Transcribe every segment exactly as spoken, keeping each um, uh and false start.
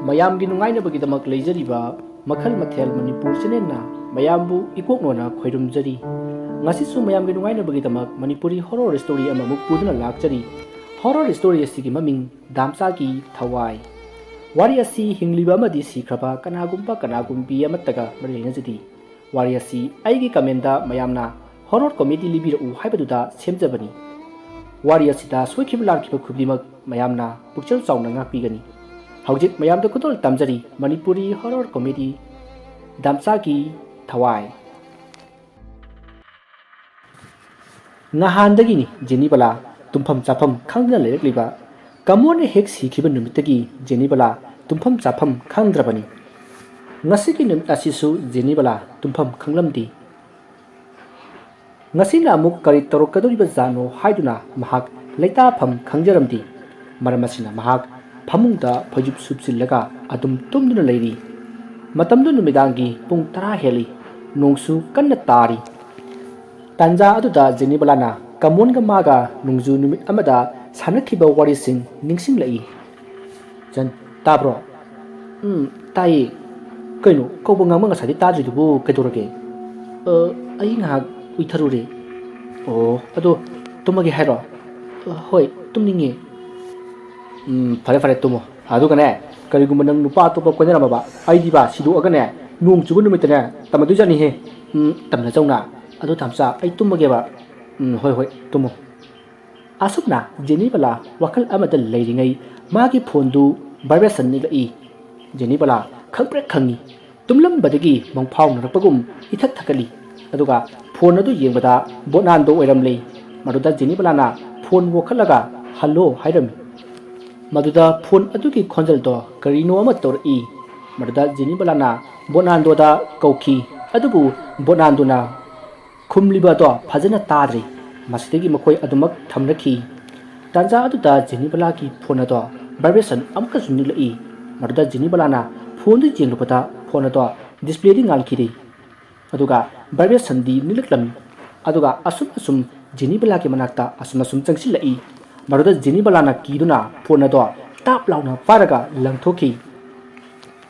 ꯃꯌꯥꯝꯒꯤ ꯅꯨꯡꯉꯥꯏꯅꯕꯒꯤꯗꯃꯛ ꯂꯩꯖꯔꯤꯕ ꯃꯈꯜ ꯃꯊꯦꯜ ꯃꯅꯤꯄꯨꯔ ꯆꯦꯅꯦꯜꯅ ꯃꯌꯥꯝꯕꯨ ꯏꯀꯣꯛꯅꯣꯅ ꯈꯣꯏꯔꯨꯝꯖꯔꯤ꯫ ꯉꯁꯤꯁꯨ ꯃꯌꯥꯝꯒꯤ ꯅꯨꯡꯉꯥꯏꯅꯕꯒꯤꯗꯃꯛ ꯃꯅꯤꯄꯨꯔꯤ ꯍꯣꯔꯣꯔ ꯁ꯭ꯇꯣꯔꯤ ꯑꯃꯃꯨꯛ ꯄꯨꯗꯨꯅ ꯂꯥꯛꯆꯔꯤ꯫ ꯍꯣꯔꯣꯔ ꯁ꯭ꯇꯣꯔꯤ ꯑꯁꯤꯒꯤ ꯃꯃꯤꯡ ꯗꯥꯝꯆꯥꯒꯤ ꯊꯋꯥꯏ꯫ ꯋꯥꯔꯤ ꯑꯁꯤ ꯍꯤꯡꯂꯤꯕ ꯑꯃꯗꯤ ꯁꯤꯈ꯭ꯔꯕ ꯀꯅꯥꯒꯨꯝꯕ ꯀꯅꯥꯒꯨꯝꯕꯤ ꯑꯃꯠꯇꯒ ꯃꯔꯤ ꯂꯩꯅꯖꯗꯦ꯫ ꯋꯥꯔꯤ ꯑꯁꯤ ꯑꯩꯒꯤ ꯀꯃꯦꯟꯗ ꯃꯌꯥꯝꯅ ꯍꯣꯔꯣꯔ ꯀꯣꯃꯦꯗꯤ ꯂꯤꯕꯤꯔꯛꯎ ꯍꯥꯏꯕꯗꯨꯗ ꯁꯦꯝꯖꯕꯅꯤ꯫ ꯋꯥꯔꯤ ꯑꯁꯤꯗ ꯁꯣꯏꯈꯤꯕ ꯂꯥꯟꯈꯤꯕ ꯈꯨꯗꯤꯡꯃꯛ ꯃꯌꯥꯝꯅ ꯄꯨꯛꯆꯦꯜ ꯆꯥꯎꯅ ꯉꯥꯛꯄꯤꯒꯅꯤ꯫ ꯍꯧꯖꯤꯛ ꯃꯌꯥꯝꯗ ꯈꯨꯗꯣꯜ ꯇꯝꯖꯔꯤ ꯃꯅꯤꯄꯨꯔꯤ ꯍꯣꯔꯣꯔ ꯀꯣꯃꯦꯗꯤ ꯗꯥꯝꯆꯥꯒꯤ ꯊꯋꯥꯏ꯫ ꯉꯍꯥꯟꯗꯒꯤꯅꯤ ꯖꯦꯅꯤꯕꯂꯥ ꯇꯨꯝꯐꯝ ꯆꯥꯐꯝ ꯈꯪꯗꯅ ꯂꯩꯔꯛꯂꯤꯕ꯫ ꯀꯃꯣꯟꯅ ꯍꯦꯛ ꯁꯤꯈꯤꯕ ꯅꯨꯃꯤꯠꯇꯒꯤ ꯖꯦꯅꯤꯕꯂꯥ ꯇꯨꯝꯐꯝ ꯆꯥꯐꯝ ꯈꯪꯗ꯭ꯔꯕꯅꯤ꯫ ꯉꯁꯤꯒꯤ ꯅꯨꯃꯤꯠ ꯑꯁꯤꯁꯨ ꯖꯦꯅꯤꯕꯂꯥ ꯇꯨꯝꯐꯝ ꯈꯪꯂꯝꯗꯦ꯫ ꯉꯁꯤꯅ ꯑꯃꯨꯛ ꯀꯔꯤ ꯇꯧꯔꯛꯀꯗꯧꯔꯤꯕ ꯖꯥꯠꯅꯣ ꯍꯥꯏꯗꯨꯅ ꯃꯍꯥꯛ ꯂꯩꯇꯥꯐꯝ ꯈꯪꯖꯔꯝꯗꯦ꯫ ꯃꯔꯝ ꯑꯁꯤꯅ ꯃꯍꯥꯛ ꯐꯃꯨꯡꯗ ꯐꯩꯖꯨꯞ ꯁꯨꯞꯆꯤꯜꯂꯒ ꯑꯗꯨꯝ ꯇꯨꯝꯗꯨꯅ ꯂꯩꯔꯤ꯫ ꯃꯇꯝꯗꯨ ꯅꯨꯃꯤꯗꯥꯡꯒꯤ ꯄꯨꯡ ꯇꯔꯥ ꯍꯦꯜꯂꯤ꯫ ꯅꯣꯡꯁꯨ ꯀꯟꯅ ꯇꯥꯔꯤ꯫ ꯇꯥꯟꯖꯥ ꯑꯗꯨꯗ ꯖꯦꯅꯤꯕꯂꯥꯅ ꯀꯃꯣꯟꯒ ꯃꯥꯒ ꯅꯣꯡꯖꯨ ꯅꯨꯃꯤꯠ ꯑꯃꯗ ꯁꯥꯟꯅꯈꯤꯕ ꯋꯥꯔꯤꯁꯤꯡ ꯅꯤꯡꯁꯤꯡꯂꯛꯏ꯫ ꯖꯟ, ꯇꯥꯕ꯭ꯔꯣ? ꯎꯝ, ꯇꯥꯏꯌꯦ꯫ ꯀꯩꯅꯣ, ꯀꯧꯕ ꯉꯥꯡꯕ ꯉꯁꯥꯏꯗꯤ ꯇꯥꯗ꯭ꯔꯤꯗꯨꯕꯨ ꯀꯩꯗꯧꯔꯒꯦ? ꯑ, ꯑꯩ ꯉꯥꯏꯍꯥꯛ ꯎꯏꯊꯔꯨꯔꯦ꯫ ꯑꯣ, ꯑꯗꯣ ꯇꯨꯝꯃꯒꯦ ꯍꯥꯏꯔꯣ? ꯑ, ꯍꯣꯏ, ꯇꯨꯝꯅꯤꯡꯉꯦ꯫ ꯎꯝ, ꯐꯔꯦ, ꯐꯔꯦ, ꯇꯨꯝꯃꯣ꯫ ꯑꯗꯨꯒꯅꯦ, ꯀꯔꯤꯒꯨꯝꯕ ꯅꯪ ꯅꯨꯄꯥ ꯑꯇꯣꯞꯄ ꯀꯣꯏꯅꯔꯝꯃꯕ, ꯑꯩꯗꯤꯕ ꯁꯤꯗꯣꯛꯑꯒꯅꯦ, ꯅꯣꯡ ꯆꯨꯕ ꯅꯨꯃꯤꯠꯇꯅꯦ, ꯇꯝꯅꯗꯣꯏꯖꯥꯠꯅꯤꯍꯦ꯫ ꯎꯝ, ꯇꯝꯅꯖꯧꯅ꯫ ꯑꯗꯣ ꯇꯥꯝꯆꯥ, ꯑꯩ ꯇꯨꯝꯃꯒꯦꯕ꯫ ꯎꯝ, ꯍꯣꯏ, ꯍꯣꯏ, ꯇꯨꯝꯃꯣ꯫ ꯑꯁꯨꯝꯅ ꯖꯦꯅꯤꯕꯂꯥ ꯋꯥꯈꯜ ꯑꯃꯗ ꯂꯩꯔꯤꯉꯩ ꯃꯥꯒꯤ ꯐꯣꯟꯗꯨ vibration ꯅꯤꯛꯂꯛꯏ꯫ ꯖꯦꯅꯤꯕꯂꯥ ꯈꯪꯄ꯭ꯔꯦꯛ ꯈꯪꯉꯤ꯫ ꯇꯨꯝꯂꯝꯕꯗꯒꯤ ꯃꯪꯐꯥꯎꯅꯔꯛꯄꯒꯨꯝ ꯏꯊꯛ ꯊꯛꯀꯠꯂꯤ꯫ ꯑꯗꯨꯒ ꯐꯣꯟ ꯑꯗꯨ ꯌꯦꯡꯕꯗ ꯕꯣꯠꯅꯥꯟꯗꯣ ꯑꯣꯏꯔꯝꯂꯦ꯫ ꯃꯗꯨꯗ ꯖꯦꯅꯤꯕꯂꯥꯅ ꯐꯣꯟ ꯋꯥꯈꯠꯂꯒ "ꯍꯜꯂꯣ" ꯍꯥꯏꯔꯝꯃꯤ꯫ ꯃꯗꯨꯗ ꯐꯣꯟ ꯑꯗꯨꯒꯤ ꯈꯣꯟꯖꯦꯜꯗꯣ ꯀꯔꯤꯅꯣ ꯑꯃ ꯇꯧꯔꯛꯏ꯫ ꯃꯗꯨꯗ ꯖꯦꯅꯤꯕꯂꯥꯅ ꯕꯣꯠꯅꯥꯟꯗꯣꯗ ꯀꯧꯈꯤ꯫ ꯑꯗꯨꯕꯨ ꯕꯣꯠꯅꯥꯟꯗꯣꯅ ꯈꯨꯝꯂꯤꯕ ꯑꯗꯣ ꯐꯖꯅ ꯇꯥꯗ꯭ꯔꯦ꯫ ꯃꯁꯤꯗꯒꯤ ꯃꯈꯣꯏ ꯑꯗꯨꯃꯛ ꯊꯝꯅꯈꯤ꯫ ꯇꯥꯟꯖꯥ ꯑꯗꯨꯗ ꯖꯦꯅꯤꯕꯂꯥꯒꯤ ꯐꯣꯟ ꯑꯗꯣ vibration ꯑꯃꯨꯛꯀꯁꯨ ꯅꯤꯛꯂꯛꯏ꯫ ꯃꯗꯨꯗ ꯖꯦꯅꯤꯕꯂꯥꯅ ꯐꯣꯟꯗꯨ ꯌꯦꯡꯂꯨꯕꯗ ꯐꯣꯟ ꯑꯗꯣ displayꯗꯤ ꯉꯥꯟꯈꯤꯗꯦ꯫ ꯑꯗꯨꯒ vibrationꯗꯤ ꯅꯤꯛꯂꯛꯂꯝꯃꯤ꯫ ꯑꯗꯨꯒ ꯑꯁꯨꯝ ꯑꯁꯨꯝ ꯖꯦꯅꯤꯕꯂꯥꯒꯤ ꯃꯅꯥꯛꯇ ꯑꯁꯨꯝ ꯑꯁꯨꯝ ꯆꯪꯁꯤꯜꯂꯛꯏ꯫ ꯃꯗꯨꯗ ꯖꯦꯅꯤꯕꯂꯥꯅ ꯀꯤꯗꯨꯅ ꯐꯣꯟ ꯑꯗꯣ ꯇꯥꯞ ꯂꯥꯎꯅ ꯄꯥꯏꯔꯒ ꯂꯪꯊꯣꯛꯈꯤ꯫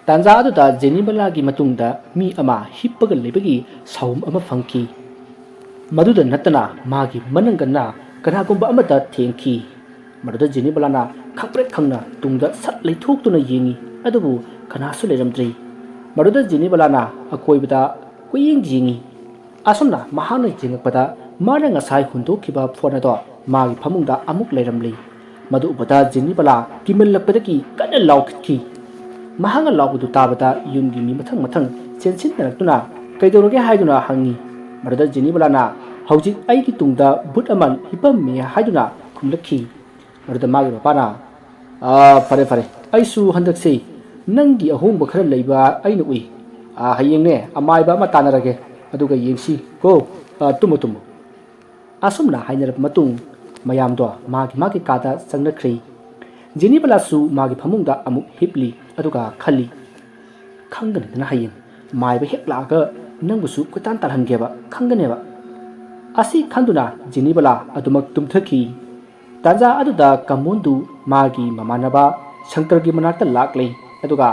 ꯇꯥꯟꯖꯥ ꯑꯗꯨꯗ ꯖꯦꯅꯤꯕꯂꯥꯒꯤ ꯃꯇꯨꯡꯗ ꯃꯤ ꯑꯃ ꯍꯤꯞꯄꯒ ꯂꯩꯕꯒꯤ ꯁꯥꯎꯝ ꯑꯃ ꯐꯪꯈꯤ꯫ ꯃꯗꯨꯗ ꯅꯠꯇꯅ ꯃꯥꯒꯤ ꯃꯅꯪꯒꯟꯅ ꯀꯅꯥꯒꯨꯝꯕ ꯑꯃꯗ ꯊꯦꯡꯈꯤ꯫ ꯃꯗꯨꯗ ꯖꯦꯅꯤꯕꯂꯥꯅ ꯈꯪꯄ꯭ꯔꯦꯛ ꯈꯪꯅ ꯇꯨꯡꯗ ꯁꯠ ꯂꯩꯊꯣꯛꯇꯨꯅ ꯌꯦꯡꯉꯤ, ꯑꯗꯨꯕꯨ ꯀꯅꯥꯁꯨ ꯂꯩꯔꯝꯗ꯭ꯔꯤ꯫ ꯃꯗꯨꯗ ꯖꯦꯅꯤꯕꯂꯥꯅ ꯑꯀꯣꯏꯕꯗ ꯀꯣꯏꯌꯦꯡ ꯌꯦꯡꯉꯤ꯫ ꯑꯁꯨꯝꯅ ꯃꯍꯥꯛꯅ ꯌꯦꯡꯉꯛꯄꯗ ꯃꯥꯅ ꯉꯁꯥꯏ ꯍꯨꯟꯗꯣꯛꯈꯤꯕ ꯐꯣꯟ ꯑꯗꯣ ꯃꯥꯒꯤ ꯐꯃꯨꯡꯗ ꯑꯃꯨꯛ ꯂꯩꯔꯝꯂꯤ꯫ ꯃꯗꯨ ꯎꯕꯗ ꯖꯦꯅꯤꯕꯂꯥ ꯀꯤꯃꯜꯂꯛꯄꯗꯒꯤ ꯀꯟꯅ ꯂꯥꯎꯈꯠꯈꯤ꯫ ꯃꯍꯥꯛꯅ ꯂꯥꯎꯕꯗꯨ ꯇꯥꯕꯗ ꯌꯨꯝꯒꯤ ꯃꯤ ꯃꯊꯪ ꯃꯊꯪ ꯆꯦꯟꯁꯤꯟꯅꯔꯛꯇꯨꯅ "ꯀꯩꯗꯧꯔꯒꯦ?" ꯍꯥꯏꯗꯨꯅ ꯍꯪꯉꯤ꯫ ꯃꯗꯨꯗ ꯖꯦꯅꯤꯕꯂꯥꯅ "ꯍꯧꯖꯤꯛ ꯑꯩꯒꯤ ꯇꯨꯡꯗ ꯚꯨꯠ ꯑꯃ ꯍꯤꯞꯄꯝꯃꯤ" ꯍꯥꯏꯗꯨꯅ ꯈꯨꯝꯂꯛꯈꯤ꯫ ꯃꯗꯨꯗ ꯃꯥꯒꯤ ꯃꯄꯥꯅ, "ꯑꯥ, ꯐꯔꯦ, ꯐꯔꯦ, ꯑꯩꯁꯨ ꯍꯟꯗꯛꯁꯤ ꯅꯪꯒꯤ ꯑꯍꯣꯡꯕ ꯈꯔ ꯂꯩꯕ ꯑꯩꯅ ꯎꯏ꯫ ꯑꯥ, ꯍꯌꯦꯡꯅꯦ ꯑꯃꯥꯏꯕ ꯑꯃ ꯇꯥꯟꯅꯔꯒꯦ, ꯑꯗꯨꯒ ꯌꯦꯡꯁꯤ ꯀꯣ꯫ ꯑꯥ, ꯇꯨꯝꯃꯣ, ꯇꯨꯝꯃꯣ"꯫ ꯑꯁꯨꯝꯅ ꯍꯥꯏꯅꯔꯕ ꯃꯇꯨꯡ ꯃꯌꯥꯝꯗꯣ ꯃꯥꯒꯤ ꯃꯥꯒꯤ ꯀꯥꯗ ꯆꯪꯅꯈ꯭ꯔꯦ꯫ ꯖꯦꯅꯤꯕꯂꯥꯁꯨ ꯃꯥꯒꯤ ꯐꯃꯨꯡꯗ ꯑꯃꯨꯛ ꯍꯤꯞꯂꯤ, ꯑꯗꯨꯒ ꯈꯜꯂꯤ, "ꯈꯪꯒꯅꯤꯗꯅ ꯍꯌꯦꯡ ꯃꯥꯏꯕ ꯍꯦꯛ ꯂꯥꯛꯑꯒ ꯅꯪꯕꯨꯁꯨ ꯀꯣꯏꯇꯥꯟ ꯇꯥꯜꯍꯟꯒꯦꯕ, ꯈꯪꯒꯅꯦꯕ"꯫ ꯑꯁꯤ ꯈꯟꯗꯨꯅ ꯖꯦꯅꯤꯕꯂꯥ ꯑꯗꯨꯃꯛ ꯇꯨꯝꯊꯈꯤ꯫ ꯇꯥꯟꯖꯥ ꯑꯗꯨꯗ ꯀꯃꯣꯟꯗꯨ ꯃꯥꯒꯤ ꯃꯃꯥꯟꯅꯕ ꯁꯪꯀꯔꯒꯤ ꯃꯅꯥꯛꯇ ꯂꯥꯛꯂꯦ, ꯑꯗꯨꯒ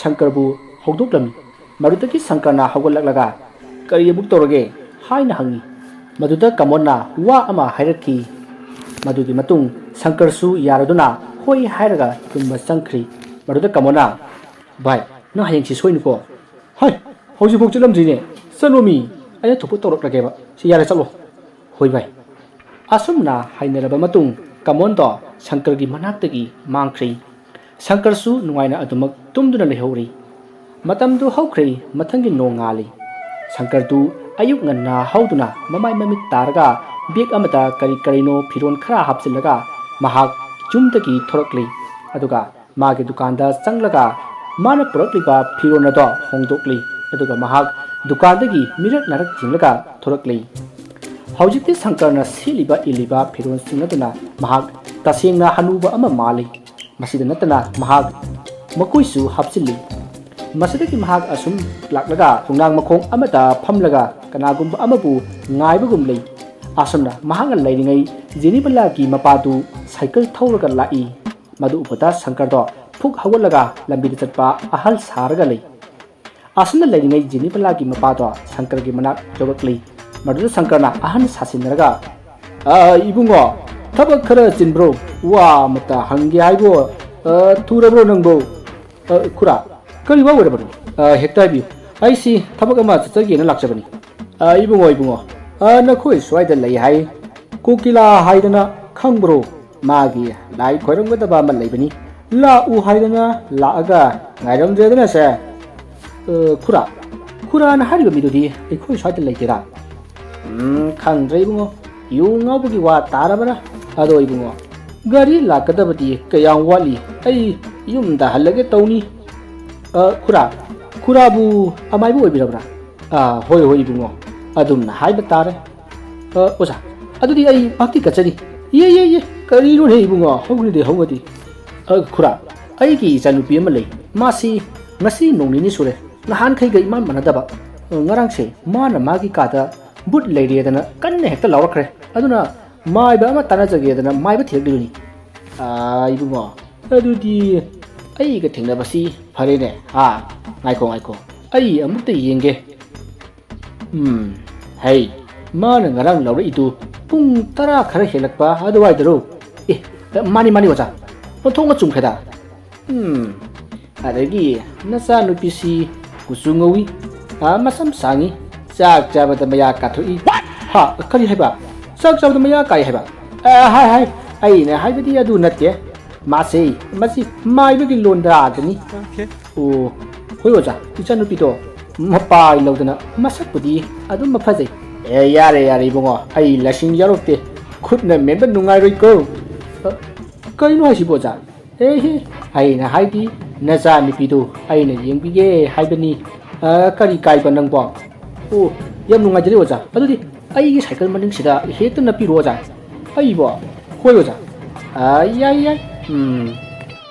ꯁꯪꯀꯔꯕꯨ ꯍꯧꯗꯣꯛꯂꯝꯃꯤ꯫ ꯃꯗꯨꯗꯒꯤ ꯁꯪꯀꯔꯅ ꯍꯧꯒꯠꯂꯛꯂꯒ, "ꯀꯔꯤ ꯑꯃꯨꯛ ꯇꯧꯔꯒꯦ?" ꯍꯥꯏꯅ ꯍꯪꯉꯤ꯫ ꯃꯗꯨꯗ ꯀꯃꯣꯟꯅ ꯋꯥ ꯑꯃ ꯍꯥꯏꯔꯛꯈꯤ꯫ ꯃꯗꯨꯒꯤ ꯃꯇꯨꯡ ꯁꯪꯀꯔꯁꯨ ꯌꯥꯔꯗꯨꯅ ꯍꯣꯏ ꯍꯥꯏꯔꯒ ꯇꯨꯝꯕ ꯆꯪꯈ꯭ꯔꯤ꯫ ꯃꯗꯨꯗ ꯀꯃꯣꯟꯅ, "ꯚꯥꯏ, ꯅꯪ ꯍꯌꯦꯡꯁꯤ ꯁꯣꯏꯅꯤꯀꯣ"꯫ "ꯍꯩ, ꯍꯧꯖꯤꯛꯐꯥꯎ ꯆꯠꯂꯝꯗ꯭ꯔꯤꯅꯦ꯫ ꯆꯠꯂꯣꯃꯤ, ꯑꯩꯅ ꯊꯣꯛꯄ ꯇꯧꯔꯛꯂꯒꯦꯕ꯫ ꯁꯤ ꯌꯥꯔꯦ, ꯆꯠꯂꯣ"꯫ "ꯍꯣꯏ ꯚꯥꯏ"꯫ ꯑꯁꯨꯝꯅ ꯍꯥꯏꯅꯔꯕ ꯃꯇꯨꯡ ꯀꯃꯣꯟꯗꯣ ꯁꯪꯀꯔꯒꯤ ꯃꯅꯥꯛꯇꯒꯤ ꯃꯥꯡꯈ꯭ꯔꯦ꯫ ꯁꯪꯀꯔꯁꯨ ꯅꯨꯡꯉꯥꯏꯅ ꯑꯗꯨꯃꯛ ꯇꯨꯝꯗꯨꯅ ꯂꯩꯍꯧꯔꯤ꯫ ꯃꯇꯝꯗꯨ ꯍꯧꯈ꯭ꯔꯦ, ꯃꯊꯪꯒꯤ ꯅꯣꯡꯉꯥꯜꯂꯤ꯫ ꯁꯪꯀꯔꯗꯨ ꯑꯌꯨꯛ ꯉꯟꯅ ꯍꯧꯗꯨꯅ ꯃꯃꯥꯏ ꯃꯃꯤꯠ ꯇꯥꯔꯒ ꯕꯦꯒ ꯑꯃꯗ ꯀꯔꯤ ꯀꯔꯤꯅꯣ ꯐꯤꯔꯣꯜ ꯈꯔ ꯍꯥꯞꯆꯤꯜꯂꯒ ꯃꯍꯥꯛ ꯌꯨꯝꯗꯒꯤ ꯊꯣꯔꯛꯂꯤ꯫ ꯑꯗꯨꯒ ꯃꯥꯒꯤ ꯗꯨꯀꯥꯟꯗ ꯆꯪꯂꯒ ꯃꯥꯅ ꯄꯨꯔꯛꯂꯤꯕ ꯐꯤꯔꯣꯜ ꯑꯗꯣ ꯍꯣꯡꯗꯣꯛꯂꯤ꯫ ꯑꯗꯨꯒ ꯃꯍꯥꯛ ꯗꯨꯀꯥꯟꯗꯒꯤ ꯃꯤꯔꯛ ꯅꯥꯔꯛ ꯌꯦꯡꯂꯒ ꯊꯣꯔꯛꯂꯤ꯫ ꯍꯧꯖꯤꯛꯇꯤ ꯁꯪꯀꯔꯅ ꯁꯦꯠꯂꯤꯕ ꯏꯜꯂꯤꯕ ꯐꯤꯔꯣꯜꯁꯤꯡ ꯑꯗꯨꯅ ꯃꯍꯥꯛ ꯇꯁꯦꯡꯅ ꯍꯅꯨꯕ ꯑꯃ ꯃꯥꯜꯂꯤ꯫ ꯃꯁꯤꯗ ꯅꯠꯇꯅ ꯃꯍꯥꯛ ꯃꯀꯣꯏꯁꯨ ꯍꯥꯞꯆꯤꯜꯂꯤ꯫ ꯃꯁꯤꯗꯒꯤ ꯃꯍꯥꯛ ꯑꯁꯨꯝ ꯂꯥꯛꯂꯒ ꯈꯣꯡꯅꯥꯡ ꯃꯈꯣꯡ ꯑꯃꯗ ꯐꯝꯂꯒ ꯀꯅꯥꯒꯨꯝꯕ ꯑꯃꯕꯨ ꯉꯥꯏꯕꯒꯨꯝ ꯂꯩ꯫ ꯑꯁꯨꯝꯅ ꯃꯍꯥꯛꯅ ꯂꯩꯔꯤꯉꯩ ꯖꯦꯅꯤꯕꯂꯥꯒꯤ ꯃꯄꯥꯗꯨ ꯁꯥꯏꯀꯜ ꯊꯧꯔꯒ ꯂꯥꯛꯏ꯫ ꯃꯗꯨ ꯎꯕꯗ ꯁꯪꯀꯔꯗꯣ ꯐꯨꯛ ꯍꯧꯒꯠꯂꯒ ꯂꯝꯕꯤꯗ ꯆꯠꯄ ꯑꯍꯜ ꯁꯥꯔꯒ ꯂꯩ꯫ ꯑꯁꯨꯝꯅ ꯂꯩꯔꯤꯉꯩ ꯖꯦꯅꯤꯕꯂꯥꯒꯤ ꯃꯄꯥꯗꯣ ꯁꯪꯀꯔꯒꯤ ꯃꯅꯥꯛ ꯌꯧꯔꯛꯂꯤ꯫ ꯃꯗꯨꯗ ꯁꯪꯀꯔꯅ ꯑꯍꯟ ꯁꯥꯁꯤꯟꯅꯔꯒ, "ꯑ, ꯏꯕꯨꯡꯉꯣ, ꯊꯕꯛ ꯈꯔ ꯆꯤꯟꯕ꯭ꯔꯣ? ꯋꯥ ꯑꯃꯇ ꯍꯪꯒꯦ ꯍꯥꯏꯕꯨ, ꯑ, ꯊꯨꯔꯕ꯭ꯔꯣ ꯅꯪꯕꯨ?" "ꯑ, ꯈꯨꯔꯥ, ꯀꯔꯤ ꯋꯥ ꯑꯣꯏꯔꯕꯅꯣ? ꯑ, ꯍꯦꯛꯇ ꯍꯥꯏꯕꯤꯌꯨ꯫ ꯑꯩꯁꯤ ꯊꯕꯛ ꯑꯃ ꯆꯠꯆꯒꯦꯅ ꯂꯥꯛꯆꯕꯅꯤ꯫" "ꯑ, ꯏꯕꯨꯡꯉꯣ, ꯏꯕꯨꯡꯉꯣ, ꯑ, ꯅꯈꯣꯏ ꯁ꯭ꯋꯥꯏꯗ ꯂꯩ ꯍꯥꯏ꯫ ꯀꯣꯀꯤꯂꯥ ꯍꯥꯏꯗꯅ ꯈꯪꯕ꯭ꯔꯣ? ꯃꯥꯒꯤ ꯂꯥꯏ ꯈꯣꯏꯔꯝꯒꯗꯕ ꯑꯃ ꯂꯩꯕꯅꯤ꯫ ꯂꯥꯛꯎ ꯍꯥꯏꯗꯅ ꯂꯥꯛꯑꯒ ꯉꯥꯏꯔꯝꯗ꯭ꯔꯦꯗꯅꯁꯦ꯫" "ꯑ, ꯈꯨꯔꯥ, ꯈꯨꯔꯥꯅ ꯍꯥꯏꯔꯤꯕ ꯃꯤꯗꯨꯗꯤ ꯑꯩꯈꯣꯏ ꯁ꯭ꯋꯥꯏꯗ ꯂꯩꯇꯦꯗ꯫" "ꯎꯝ, ꯈꯪꯗ꯭ꯔꯦ ꯏꯕꯨꯡꯉꯣ꯫ ꯌꯨ ꯉꯥꯎꯕꯒꯤ ꯋꯥ ꯇꯥꯔꯕ꯭ꯔꯥ? ꯑꯗꯣ ꯏꯕꯨꯡꯉꯣ, ꯒꯥꯔꯤ ꯂꯥꯛꯀꯗꯕꯗꯤ ꯀꯌꯥꯝ ꯋꯥꯠꯂꯤ? ꯑꯩ ꯌꯨꯝꯗ ꯍꯜꯂꯒꯦ ꯇꯧꯅꯤ꯫" "ꯑ, ꯈꯨꯔꯥ, ꯈꯨꯔꯥꯕꯨ ꯑꯃꯥꯏꯕ ꯑꯣꯏꯕꯤꯔꯕ꯭ꯔꯥ?" "ꯑ, ꯍꯣꯏ, ꯍꯣꯏ ꯏꯕꯨꯡꯉꯣ, ꯑꯗꯨꯝꯅ ꯍꯥꯏꯕ ꯇꯥꯔꯦ꯫" "ꯑ, ꯑꯣꯖꯥ, ꯑꯗꯨꯗꯤ ꯑꯩ ꯄꯥꯛꯇꯤ ꯀꯠꯆꯔꯤ꯫" "ꯌꯦ, ꯌꯦ, ꯌꯦ, ꯀꯔꯤꯅꯣꯅꯦ ꯏꯕꯨꯡꯉꯣ, ꯍꯧꯅꯗꯦ, ꯍꯧꯅꯗꯦ꯫" "ꯑ, ꯈꯨꯔꯥ, ꯑꯩꯒꯤ ꯏꯆꯥꯅꯨꯄꯤ ꯑꯃ ꯂꯩ꯫ ꯃꯥꯁꯤ ꯉꯁꯤ ꯅꯣꯡ ꯅꯤꯅꯤ ꯁꯨꯔꯦ ꯅꯍꯥꯟꯈꯩꯒ ꯏꯃꯥꯟ ꯃꯥꯟꯅꯗꯕ꯫ ꯑ, ꯉꯔꯥꯡꯁꯦ ꯃꯥꯅ ꯃꯥꯒꯤ ꯀꯥꯗ ꯕꯨꯠ ꯂꯩꯔꯦꯗꯅ ꯀꯟꯅ ꯍꯦꯛꯇ ꯂꯥꯎꯔꯛꯈ꯭ꯔꯦ꯫ ꯑꯗꯨꯅ ꯃꯥꯏꯕ ꯑꯃ ꯇꯥꯟꯅꯖꯒꯦꯗꯅ ꯃꯥꯏꯕ ꯊꯤꯔꯛꯂꯤꯕꯅꯤ꯫" "ꯑ, ꯏꯕꯨꯡꯉꯣ, ꯑꯗꯨꯗꯤ ꯑꯩꯒ ꯊꯦꯡꯅꯕꯁꯤ ꯐꯔꯦꯅꯦ꯫ ꯑ, ꯉꯥꯏꯈꯣ, ꯉꯥꯏꯈꯣ, ꯑꯩ ꯑꯃꯨꯛꯇ ꯌꯦꯡꯒꯦ꯫ ꯎꯝ, ꯍꯩ, ꯃꯥꯅ ꯉꯔꯥꯡ ꯂꯧꯔꯛꯏꯗꯨ ꯄꯨꯡ ꯇꯔꯥ ꯈꯔ ꯍꯦꯜꯂꯛꯄ ꯑꯗꯨꯋꯥꯏꯗꯔꯣ? ꯑꯦ, ꯃꯥꯅꯤ, ꯃꯥꯅꯤ ꯑꯣꯖꯥ, ꯑꯣꯟꯊꯣꯛꯅ ꯆꯨꯝꯈ꯭ꯔꯦꯗ꯫ ꯎꯝ, ꯑꯗꯒꯤ ꯅꯆꯥꯅꯨꯄꯤꯁꯤ ꯀꯨꯆꯨ ꯉꯧꯏ, ꯑ, ꯃꯁꯝ ꯁꯥꯡꯏ, ꯆꯥꯛ ꯆꯥꯕꯗ ꯃꯌꯥ ꯀꯥꯊꯣꯛꯏ꯫" "ꯍꯥ? ꯀꯔꯤ ꯍꯥꯏꯕ? ꯆꯥꯛ ꯆꯥꯕꯗ ꯃꯌꯥ ꯀꯥꯏ ꯍꯥꯏꯕ?" "ꯑ, ꯍꯥꯏ, ꯍꯥꯏ, ꯑꯩꯅ ꯍꯥꯏꯕꯗꯤ ꯑꯗꯨ ꯅꯠꯇꯦ꯫ ꯃꯥꯁꯦ, ꯃꯁꯤ ꯃꯥꯏꯕꯒꯤ ꯂꯣꯟꯗꯥꯗꯅꯤ꯫" "ꯑꯣ, ꯍꯣꯏ ꯑꯣꯖꯥ, ꯏꯆꯥꯅꯨꯄꯤꯗꯣ ꯃꯄꯥꯏ ꯂꯧꯗꯅ ꯃꯁꯛꯄꯨꯗꯤ ꯑꯗꯨꯝ ꯐꯖꯩ꯫" "ꯑꯦ, ꯌꯥꯔꯦ, ꯌꯥꯔꯦ ꯏꯕꯨꯡꯉꯣ, ꯑꯩ ꯂꯁꯤꯡ ꯌꯥꯎꯔꯛꯇꯦ, ꯈꯨꯠꯅ ꯃꯦꯟꯕ ꯅꯨꯡꯉꯥꯏꯔꯣꯏꯀꯣ꯫" "ꯑ, ꯀꯩꯅꯣ ꯍꯥꯏꯁꯤꯕꯣ ꯑꯣꯖꯥ?" "ꯑꯦ ꯍꯦ, ꯑꯩꯅ ꯍꯥꯏꯗꯤ ꯅꯆꯥꯅꯨꯄꯤꯗꯨ ꯑꯩꯅ ꯌꯦꯡꯕꯤꯒꯦ ꯍꯥꯏꯕꯅꯤ꯫ ꯑ, ꯀꯔꯤ ꯀꯥꯏꯕ ꯅꯪꯕꯣ?" "ꯑꯣ, ꯌꯥꯝ ꯅꯨꯡꯉꯥꯏꯖꯔꯦ ꯑꯣꯖꯥ, ꯑꯗꯨꯗꯤ ꯑꯩꯒꯤ ꯁꯥꯏꯀꯜ ꯃꯅꯤꯡꯁꯤꯗ ꯍꯦꯛꯇ ꯅꯞꯄꯤꯔꯣ ꯑꯣꯖꯥ꯫" "ꯑꯩꯕꯣ?" "ꯍꯣꯏ ꯑꯣꯖꯥ꯫" "ꯑ, ꯌꯥꯏ, ꯌꯥꯏ꯫ ꯎꯝ꯫"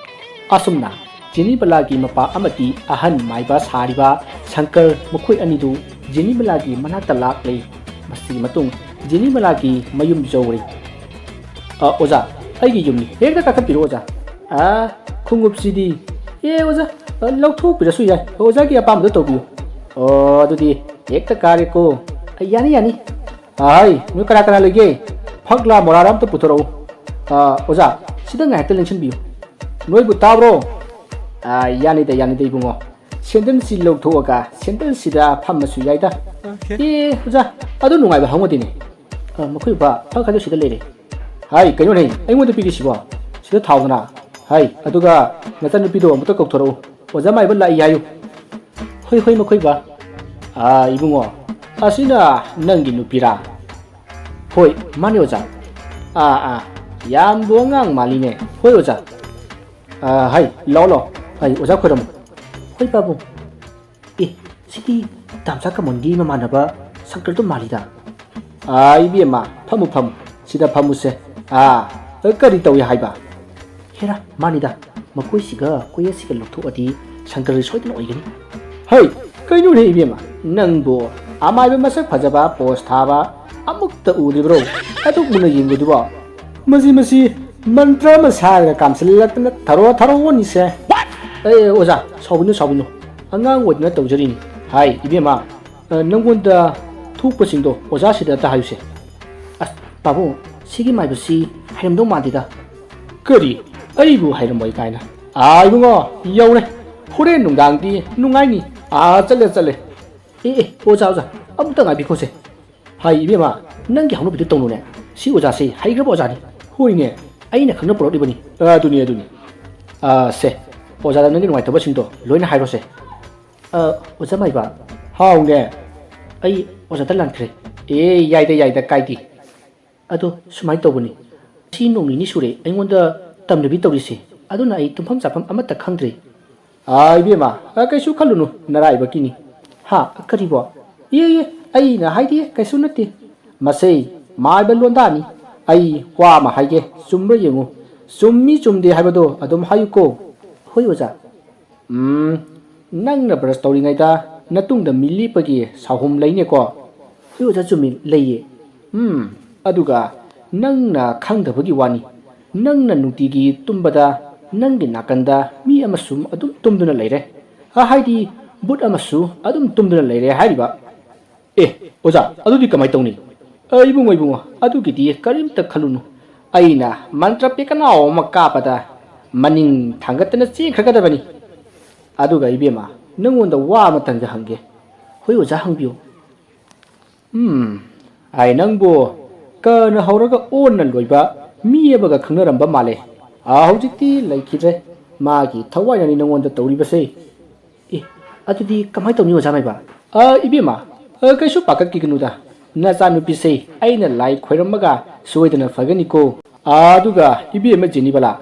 ꯑꯁꯨꯝꯅ ꯖꯦꯅꯤꯕꯂꯥꯒꯤ ꯃꯄꯥ ꯑꯃꯗꯤ ꯑꯍꯟ ꯃꯥꯏꯕ ꯁꯥꯔꯤꯕ ꯁꯪꯀꯔ, ꯃꯈꯣꯏ ꯑꯅꯤꯗꯨ ꯖꯦꯅꯤꯕꯂꯥꯒꯤ ꯃꯅꯥꯛꯇ ꯂꯥꯛꯂꯦ꯫ ꯃꯁꯤꯒꯤ ꯃꯇꯨꯡ ꯖꯦꯅꯤꯕꯂꯥꯒꯤ ꯃꯌꯨꯝ ꯌꯧꯔꯦ꯫ "ꯑ, ꯑꯣꯖꯥ, ꯑꯩꯒꯤ ꯌꯨꯝꯅꯤ, ꯍꯦꯛꯇ ꯀꯥꯈꯠꯄꯤꯔꯣ ꯑꯣꯖꯥ꯫" "ꯑ, ꯈꯣꯡꯎꯞꯁꯤꯗꯤ, ꯑꯦ ꯑꯣꯖꯥ, ꯑ, ꯂꯧꯊꯣꯛꯄꯤꯔꯁꯨ ꯌꯥꯏ, ꯑꯣꯖꯥꯒꯤ ꯑꯄꯥꯝꯕꯗꯣ ꯇꯧꯕꯤꯌꯨ꯫ ꯑꯣ, ꯑꯗꯨꯗꯤ ꯍꯦꯛꯇ ꯀꯥꯔꯦꯀꯣ꯫ ꯑ, ꯌꯥꯅꯤ, ꯌꯥꯅꯤ꯫ ꯑꯍꯩ, ꯅꯣꯏ ꯀꯅꯥ ꯀꯅꯥ ꯂꯩꯒꯦ? ꯐꯛꯂꯥ ꯃꯣꯔꯥꯔ ꯑꯝꯇ ꯄꯨꯊꯣꯔꯛꯎ꯫ ꯑ, ꯑꯣꯖꯥ, ꯁꯤꯗ ꯉꯥꯏꯍꯥꯛꯇ ꯂꯦꯡꯁꯤꯟꯕꯤꯌꯨ꯫ ꯅꯣꯏꯕꯨ ꯇꯥꯕ꯭ꯔꯣ? ꯑ, ꯌꯥꯅꯤꯗ, ꯌꯥꯅꯤꯗ ꯏꯕꯨꯡꯉꯣ꯫ ꯁꯦꯟꯗꯜꯁꯤ ꯂꯧꯊꯣꯛꯑꯒ ꯁꯦꯟꯗꯜꯁꯤꯗ ꯐꯝꯃꯁꯨ ꯌꯥꯏꯗ꯫ ꯑꯣꯀꯦ꯫ ꯑꯦ ꯑꯣꯖꯥ, ꯑꯗꯨ ꯅꯨꯡꯉꯥꯏꯕ ꯍꯪꯉꯨꯗꯤꯅꯦ꯫ ꯑ, ꯃꯈꯣꯏ ꯕꯕꯥ, ꯐꯛ ꯑꯗꯨ ꯁꯤꯗ ꯂꯩꯔꯦ꯫ ꯍꯥꯏ, ꯀꯩꯅꯣꯅꯦ, ꯑꯩꯉꯣꯟꯗ ꯄꯤꯔꯤꯁꯤꯕꯣ? ꯁꯤꯗ ꯊꯥꯎꯗꯅ꯫ ꯍꯥꯏ, ꯑꯗꯨꯒ ꯅꯆꯟꯅꯨꯄꯤꯗꯣ ꯑꯃꯨꯛꯇ ꯀꯧꯊꯣꯔꯛꯎ꯫ ꯑꯣꯖꯥ ꯃꯥꯏꯕ ꯂꯥꯛꯏ ꯍꯥꯏꯌꯨ꯫ ꯍꯣꯏ, ꯍꯣꯏ, ꯃꯈꯣꯏ ꯕꯕꯥ꯫ ꯑ, ꯏꯕꯨꯡꯉꯣ, ꯑꯁꯤꯅ ꯅꯪꯒꯤ ꯅꯨꯄꯤꯔꯥ? ꯍꯣꯏ, ꯃꯥꯅꯦ ꯑꯣꯖꯥ꯫ ꯑꯥ, ꯑꯥ, ꯌꯥꯝꯕꯨ ꯑꯉꯥꯡ ꯃꯥꯜꯂꯤꯅꯦ꯫ ꯍꯣꯏ ꯑꯣꯖꯥ꯫ ꯑꯥ, ꯍꯥꯏ, ꯂꯥꯛꯑꯣ, ꯂꯥꯛꯑꯣ꯫ ꯍꯥꯏ, ꯑꯣꯖꯥ ꯈꯣꯏꯔꯝꯃꯨ꯫ ꯍꯣꯏ ꯄꯥꯕꯨꯡ꯫ ꯑꯦ, ꯁꯤꯗꯤ ꯇꯥꯝꯆꯥ ꯀꯃꯣꯟꯒꯤ ꯃꯃꯥꯟꯅꯕ ꯁꯪꯀꯔꯗꯣ ꯃꯥꯜꯂꯤꯗ꯫ ꯑꯥ, ꯏꯕꯦꯝꯃ, ꯐꯝꯃꯨ, ꯐꯝꯃꯨ꯫ ꯁꯤꯗ ꯐꯝꯃꯨꯁꯦ꯫ ꯑꯥ, ꯀꯔꯤ ꯇꯧꯏ ꯍꯥꯏꯕ? ꯍꯦꯔꯥ, ꯃꯥꯅꯤꯗ, ꯃꯈꯣꯏꯁꯤꯒ ꯀꯣꯌꯦꯠꯁꯤꯒ ꯂꯧꯊꯣꯛꯑꯗꯤ ꯁꯪꯀꯔ ꯁꯣꯏꯗꯅ ꯑꯣꯏꯒꯅꯤ꯫ ꯍꯩ, ꯀꯩꯅꯣꯅꯦ ꯏꯕꯦꯝꯃ, ꯅꯪꯕꯨ ꯑꯃꯥꯏꯕ ꯃꯁꯛ ꯐꯖꯕ ꯄꯣꯁ ꯊꯥꯕ ꯑꯃꯨꯛꯇ ꯎꯗ꯭ꯔꯤꯕ꯭ꯔꯣ? ꯑꯗꯨꯛ ꯃꯨꯟꯅ ꯌꯦꯡꯕꯗꯨꯕꯣ? ꯃꯁꯤ, ꯃꯁꯤ ꯃꯟꯇ꯭ꯔ ꯑꯃ ꯁꯥꯔꯒ ꯀꯥꯝꯁꯤꯜꯂꯛꯇꯅ ꯊꯔꯣ ꯊꯔꯣ ꯑꯣꯟꯅꯤꯁꯦ꯫ ꯑꯦ, ꯑꯣꯖꯥ, ꯁꯥꯎꯕꯤꯅꯨ, ꯁꯥꯎꯕꯤꯅꯨ, ꯑꯉꯥꯡ ꯑꯣꯏꯗꯅ ꯇꯧꯖꯔꯤꯅꯤ꯫ ꯍꯥꯏ, ꯏꯕꯦꯝꯃ, ꯑ, ꯅꯪꯉꯣꯟꯗ ꯊꯣꯛꯄꯁꯤꯡꯗꯣ ꯑꯣꯖꯥꯁꯤꯗ ꯑꯝꯇ ꯍꯥꯏꯌꯨꯁꯦ꯫ ꯑꯁ, ꯄꯥꯕꯨꯡ, ꯁꯤꯒꯤ ꯃꯥꯏꯕꯁꯤ ꯍꯩꯔꯝꯗꯧ ꯃꯥꯟꯗꯦꯗ꯫ ꯀꯔꯤ? ꯑꯩꯕꯨ ꯍꯩꯔꯝꯃꯣꯏ ꯀꯥꯏꯅ? ꯑꯥ, ꯏꯕꯨꯡꯉꯣ, ꯌꯧꯔꯦ꯫ ꯍꯣꯔꯦꯟ ꯅꯨꯡꯗꯥꯡꯗꯤ ꯅꯨꯡꯉꯥꯏꯅꯤ꯫ ꯑꯥ, ꯆꯠꯂꯦ, ꯆꯠꯂꯦ꯫ ꯑꯦ, ꯑꯦ, ꯑꯣꯖꯥ, ꯑꯣꯖꯥ, ꯑꯃꯨꯛꯇ ꯉꯥꯏꯕꯤꯈꯣꯁꯦ꯫ ꯍꯥꯏ, ꯏꯕꯦꯝꯃ, ꯅꯪꯒꯤ ꯍꯧꯅꯕꯤꯗꯨ ꯇꯧꯅꯨꯅꯦ꯫ ꯁꯤ ꯑꯣꯖꯥꯁꯤ ꯍꯩꯈ꯭ꯔꯕ ꯑꯣꯖꯥꯅꯤ꯫ ꯍꯣꯏꯅꯦ, ꯑꯩꯅ ꯈꯪꯅ ꯄꯨꯔꯛꯂꯤꯕꯅꯤ꯫ ꯑꯗꯨꯅꯤ, ꯑꯗꯨꯅꯤ꯫ ꯑ, ꯁꯦ, ꯑꯣꯖꯥꯗ ꯅꯪꯒꯤ ꯅꯨꯡꯉꯥꯏꯇꯕꯁꯤꯡꯗꯣ ꯂꯣꯏꯅ ꯍꯥꯏꯔꯣꯁꯦ꯫ ꯑ, ꯑꯣꯖꯥ ꯃꯥꯏꯕ꯫ ꯍꯥꯎꯅꯦ꯫ ꯑꯩ ꯑꯣꯖꯥꯗ ꯂꯥꯟꯈ꯭ꯔꯦ꯫ ꯑꯦ, ꯌꯥꯏꯗ, ꯌꯥꯏꯗ, ꯀꯥꯏꯗꯦ꯫ ꯑꯗꯣ ꯁꯨꯃꯥꯏꯅ ꯇꯧꯕꯅꯤ, ꯉꯁꯤ ꯅꯣꯡ ꯅꯤꯅꯤ ꯁꯨꯔꯦ ꯑꯩꯉꯣꯟꯗ ꯇꯝꯅꯕꯤ ꯇꯧꯔꯤꯁꯦ, ꯑꯗꯨꯅ ꯑꯩ ꯇꯨꯝꯐꯝ ꯆꯥꯐꯝ ꯑꯃꯠꯇ ꯈꯪꯗ꯭ꯔꯦ꯫ ꯑꯥ, ꯏꯕꯦꯝꯃ, ꯑ, ꯀꯩꯁꯨ ꯈꯜꯂꯨꯅꯨ, ꯅꯔꯥꯏꯕꯛꯀꯤꯅꯤ꯫ ꯍꯥ? ꯀꯔꯤꯕꯣ? ꯏꯌꯦ, ꯏꯌꯦ, ꯑꯩꯅ ꯍꯥꯏꯗꯤ ꯀꯩꯁꯨ ꯅꯠꯇꯦ꯫ ꯃꯁꯤ ꯃꯥꯏꯕ ꯂꯣꯟꯗꯥꯅꯤ꯫ ꯑꯩ ꯋꯥ ꯑꯃ ꯍꯥꯏꯒꯦ, ꯆꯨꯝꯕ꯭ꯔꯥ ꯌꯦꯡꯉꯨ꯫ ꯆꯨꯝꯃꯤ ꯆꯨꯝꯗꯦ ꯍꯥꯏꯕꯗꯣ ꯑꯗꯨꯝ ꯍꯥꯏꯌꯨꯀꯣ꯫ ꯍꯣꯏ, ꯑꯣꯖꯥ꯫ ꯎꯝ, ꯅꯪꯅ ꯕ꯭ꯔꯁ ꯇꯧꯔꯤꯉꯩꯗ ꯅꯇꯨꯡꯗ ꯃꯤꯂꯤꯞꯄꯒꯤ ꯁꯥꯍꯨꯝ ꯂꯩꯅꯦꯀꯣ? ꯍꯣꯏ, ꯑꯣꯖꯥ, ꯆꯨꯝꯃꯤ, ꯂꯩꯌꯦ꯫ ꯎꯝ, ꯑꯗꯨꯒ ꯅꯪꯅ ꯈꯪꯗꯕꯒꯤ ꯋꯥꯅꯤ, ꯅꯪꯅ ꯅꯨꯡꯇꯤꯒꯤ ꯇꯨꯝꯕꯗ ꯅꯪꯒꯤ ꯅꯥꯀꯟꯗ ꯃꯤ ꯑꯃꯁꯨ ꯑꯗꯨꯝ ꯇꯨꯝꯗꯨꯅ ꯂꯩꯔꯦ꯫ ꯑ, ꯍꯥꯏꯗꯤ ꯚꯨꯠ ꯑꯃꯁꯨ ꯑꯗꯨꯝ ꯇꯨꯝꯗꯨꯅ ꯂꯩꯔꯦ ꯍꯥꯏꯔꯤꯕ꯫ ꯑꯦ, ꯑꯣꯖꯥ, ꯑꯗꯨꯗꯤ ꯀꯃꯥꯏ ꯇꯧꯅꯤ? ꯑ, ꯏꯕꯨꯡꯉꯣ, ꯏꯕꯨꯡꯉꯣ, ꯑꯗꯨꯒꯤꯗꯤ ꯀꯔꯤꯝꯇ ꯈꯜꯂꯨꯅꯨ꯫ ꯑꯩꯅ ꯃꯟꯇ꯭ꯔ ꯄꯦꯀꯅꯥꯎ ꯑꯃ ꯀꯥꯞꯄꯗ ꯃꯅꯤꯡ ꯊꯥꯡꯒꯠꯇꯅ ꯆꯦꯟꯈ꯭ꯔꯒꯗꯕꯅꯤ꯫ ꯑꯗꯨꯒ ꯏꯕꯦꯝꯃ, ꯅꯪꯉꯣꯟꯗ ꯋꯥ ꯑꯃꯇꯪꯒ ꯍꯪꯒꯦ꯫ ꯍꯣꯏ ꯑꯣꯖꯥ, ꯍꯪꯕꯤꯌꯨ꯫ ꯎꯝ, ꯑꯩ ꯅꯪꯕꯨ ꯀꯅ ꯍꯧꯔꯒ ꯑꯣꯟꯅ ꯂꯣꯏꯕ ꯃꯤ ꯑꯃꯒ ꯈꯪꯅꯔꯝꯕ ꯃꯥꯜꯂꯦ꯫ ꯑꯥ, ꯍꯧꯖꯤꯛꯇꯤ ꯂꯩꯈꯤꯗ꯭ꯔꯦ꯫ ꯃꯥꯒꯤ ꯊꯋꯥꯏꯅꯅꯤ ꯅꯉꯣꯟꯗ ꯇꯧꯔꯤꯕꯁꯦ꯫ ꯑꯦ, ꯑꯗꯨꯗꯤ ꯀꯃꯥꯏ ꯇꯧꯅꯤ ꯑꯣꯖꯥ ꯃꯥꯏꯕ? ꯑ, ꯏꯕꯦꯝꯃ, ꯑ, ꯀꯩꯁꯨ ꯄꯥꯈꯠꯀꯤꯒꯅꯨꯗ꯫ ꯅꯆꯥꯅꯨꯄꯤꯁꯦ ꯑꯩꯅ ꯂꯥꯏ ꯈꯣꯏꯔꯝꯃꯒ ꯁꯣꯏꯗꯅ ꯐꯒꯅꯤꯀꯣ꯫ ꯑ, ꯑꯗꯨꯒ ꯏꯕꯦꯝꯃ ꯖꯦꯅꯤꯕꯂꯥ,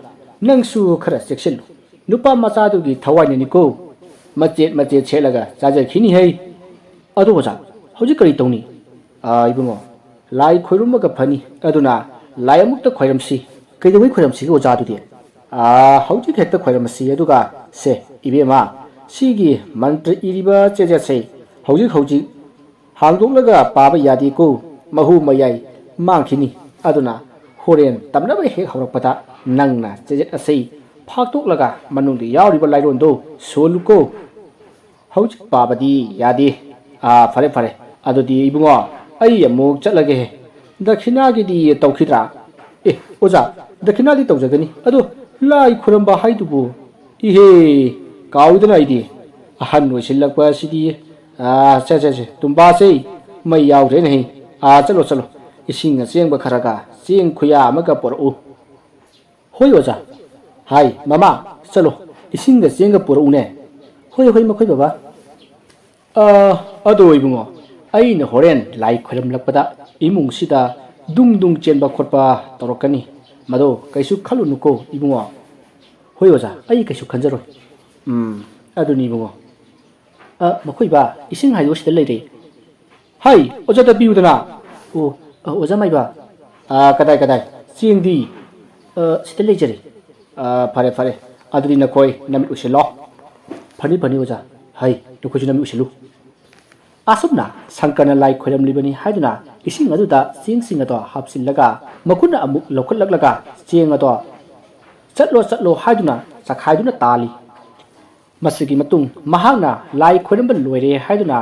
ꯅꯪꯁꯨ ꯈꯔ ꯆꯦꯛꯁꯤꯜꯂꯨ꯫ ꯅꯨꯄꯥ ꯃꯆꯥꯗꯨꯒꯤ ꯊꯋꯥꯏꯅꯅꯤꯀꯣ꯫ ꯃꯆꯦꯠ ꯃꯆꯦꯠ ꯁꯦꯠꯂꯒ ꯆꯥꯖꯈꯤꯅꯤ ꯍꯩ꯫ ꯑꯗꯣ ꯑꯣꯖꯥ, ꯍꯧꯖꯤꯛ ꯀꯔꯤ ꯇꯧꯅꯤ? ꯑ, ꯏꯕꯨꯡꯉꯣ, ꯂꯥꯏ ꯈꯣꯏꯔꯝꯃꯒ ꯐꯅꯤ꯫ ꯑꯗꯨꯅ ꯂꯥꯏ ꯑꯃꯨꯛꯇ ꯈꯣꯏꯔꯝꯁꯤ꯫ ꯀꯩꯗꯧꯉꯩ ꯈꯣꯏꯔꯝꯁꯤꯒꯦ ꯑꯣꯖꯥ ꯑꯗꯨꯗꯤ? ꯑ, ꯍꯧꯖꯤꯛ ꯍꯦꯛꯇ ꯈꯣꯏꯔꯝꯃꯁꯤ꯫ ꯑꯗꯨꯒ ꯁꯦ, ꯏꯕꯦꯝꯃ, ꯁꯤꯒꯤ ꯃꯟꯇ꯭ꯔ ꯏꯔꯤꯕ ꯆꯦꯖꯦꯠꯁꯦ ꯍꯧꯖꯤꯛ ꯍꯧꯖꯤꯛ ꯍꯥꯡꯗꯣꯛꯂꯒ ꯄꯥꯕ ꯌꯥꯗꯦꯀꯣ꯫ ꯃꯍꯨ ꯃꯌꯥꯏ ꯃꯥꯡꯈꯤꯅꯤ꯫ ꯑꯗꯨꯅ ꯍꯣꯔꯦꯟ ꯇꯝꯅꯕ ꯍꯦꯛ ꯍꯧꯔꯛꯄꯗ ꯅꯪꯅ ꯆꯦꯖꯦꯠ ꯑꯁꯤ ꯐꯥꯛꯇꯣꯛꯂꯒ ꯃꯅꯨꯡꯗ ꯌꯥꯎꯔꯤꯕ ꯂꯥꯏꯔꯣꯟꯗꯣ ꯁꯣꯜꯂꯨꯀꯣ꯫ ꯍꯧꯖꯤꯛ ꯄꯥꯕꯗꯤ ꯌꯥꯗꯦ꯫ ꯑꯥ, ꯐꯔꯦ, ꯐꯔꯦ꯫ ꯑꯗꯨꯗꯤ ꯏꯕꯨꯡꯉꯣ, ꯑꯩ ꯑꯃꯨꯛ ꯆꯠꯂꯒꯦ꯫ ꯗꯈꯤꯅꯥꯒꯤꯗꯤ ꯇꯧꯈꯤꯗ꯭ꯔꯥ? ꯑꯦ, ꯑꯣꯖꯥ, ꯗꯈꯤꯅꯥꯗꯤ ꯇꯧꯖꯒꯅꯤ꯫ ꯑꯗꯣ ꯂꯥꯏ ꯈꯨꯔꯝꯕ ꯍꯥꯏꯗꯨꯕꯨ? ꯏꯍꯦ, ꯀꯥꯎꯏꯗꯅ ꯑꯩꯗꯤ꯫ ꯑꯍꯟ ꯑꯣꯏꯁꯤꯜꯂꯛꯄ ꯑꯁꯤꯗꯤ꯫ ꯑꯥ, ꯁꯦ, ꯁꯦ, ꯁꯦ, ꯇꯨꯝꯕꯥꯁꯦ, ꯃꯩ ꯌꯥꯎꯗ꯭ꯔꯦꯅꯦꯍꯦ꯫ ꯑꯥ, ꯆꯠꯂꯣ, ꯆꯠꯂꯣ꯫ ꯏꯁꯤꯡ ꯑꯁꯦꯡꯕ ꯈꯔꯒ ꯆꯦꯡ ꯈꯨꯌꯥ ꯑꯃꯒ ꯄꯨꯔꯛꯎ꯫ ꯍꯣꯏ ꯑꯣꯖꯥ꯫ ꯍꯥꯏ, ꯃꯃꯥ, ꯆꯠꯂꯣ, ꯏꯁꯤꯡꯒ ꯆꯦꯡꯒ ꯄꯨꯔꯛꯎꯅꯦ꯫ ꯍꯣꯏ, ꯍꯣꯏ, ꯃꯈꯣꯏ ꯕꯕꯥ꯫ ꯑ, ꯑꯗꯣ ꯏꯕꯨꯡꯉꯣ, ꯑꯩꯅ ꯍꯣꯔꯦꯟ ꯂꯥꯏ ꯈꯣꯏꯔꯝꯂꯛꯄꯗ ꯏꯃꯨꯡꯁꯤꯗ ꯗꯨꯡ ꯗꯨꯡ ꯆꯦꯟꯕ ꯈꯣꯠꯄ ꯇꯧꯔꯛꯀꯅꯤ꯫ ꯃꯗꯣ ꯀꯩꯁꯨ ꯈꯜꯂꯨꯅꯨꯀꯣ ꯏꯕꯨꯡꯉꯣ꯫ ꯍꯣꯏ ꯑꯣꯖꯥ, ꯑꯩ ꯀꯩꯁꯨ ꯈꯟꯖꯔꯣꯏ꯫ ꯎꯝ, ꯑꯗꯨꯅꯤ ꯏꯕꯨꯡꯉꯣ꯫ ꯑ, ꯃꯈꯣꯏ ꯕꯥ, ꯏꯁꯤꯡ ꯍꯥꯏꯗꯣ ꯁꯤꯗ ꯂꯩꯔꯦ꯫ ꯍꯥꯏ, ꯑꯣꯖꯥꯗ ꯄꯤꯌꯨꯗꯅ꯫ ꯑꯣ, ꯑ, ꯑꯣꯖꯥ ꯃꯥꯏꯕ꯫ ꯑ, ꯀꯗꯥꯏ, ꯀꯗꯥꯏ? ꯆꯦꯡꯗꯤ? ꯑ, ꯁꯤꯗ ꯂꯩꯖꯔꯦ꯫ ꯑ, ꯐꯔꯦ, ꯐꯔꯦ꯫ ꯑꯗꯨꯗꯤ ꯅꯈꯣꯏ ꯅꯃꯤꯠ ꯎꯏꯁꯤꯜꯂꯣ꯫ ꯐꯅꯤ, ꯐꯅꯤ, ꯑꯣꯖꯥ꯫ ꯍꯥꯏ, ꯅꯈꯣꯏꯁꯨ ꯅꯃꯤꯠ ꯎꯏꯁꯤꯜꯂꯨ꯫ ꯑꯁꯨꯝꯅ ꯁꯪꯀꯔꯅ ꯂꯥꯏ ꯈꯣꯏꯔꯝꯂꯤꯕꯅꯤ ꯍꯥꯏꯗꯨꯅ ꯏꯁꯤꯡ ꯑꯗꯨꯗ ꯆꯦꯡꯁꯤꯡ ꯑꯗꯣ ꯍꯥꯞꯆꯤꯜꯂꯒ ꯃꯈꯨꯠꯅ ꯑꯃꯨꯛ ꯂꯧꯈꯠꯂꯛꯂꯒ ꯆꯦꯡ ꯑꯗꯣ "ꯆꯠꯂꯣ, ꯆꯠꯂꯣ" ꯍꯥꯏꯗꯨꯅ ꯆꯈꯥꯏꯗꯨꯅ ꯇꯥꯜꯂꯤ꯫ ꯃꯁꯤꯒꯤ ꯃꯇꯨꯡ ꯃꯍꯥꯛꯅ ꯂꯥꯏ ꯈꯣꯏꯔꯝꯕ ꯂꯣꯏꯔꯦ ꯍꯥꯏꯗꯨꯅ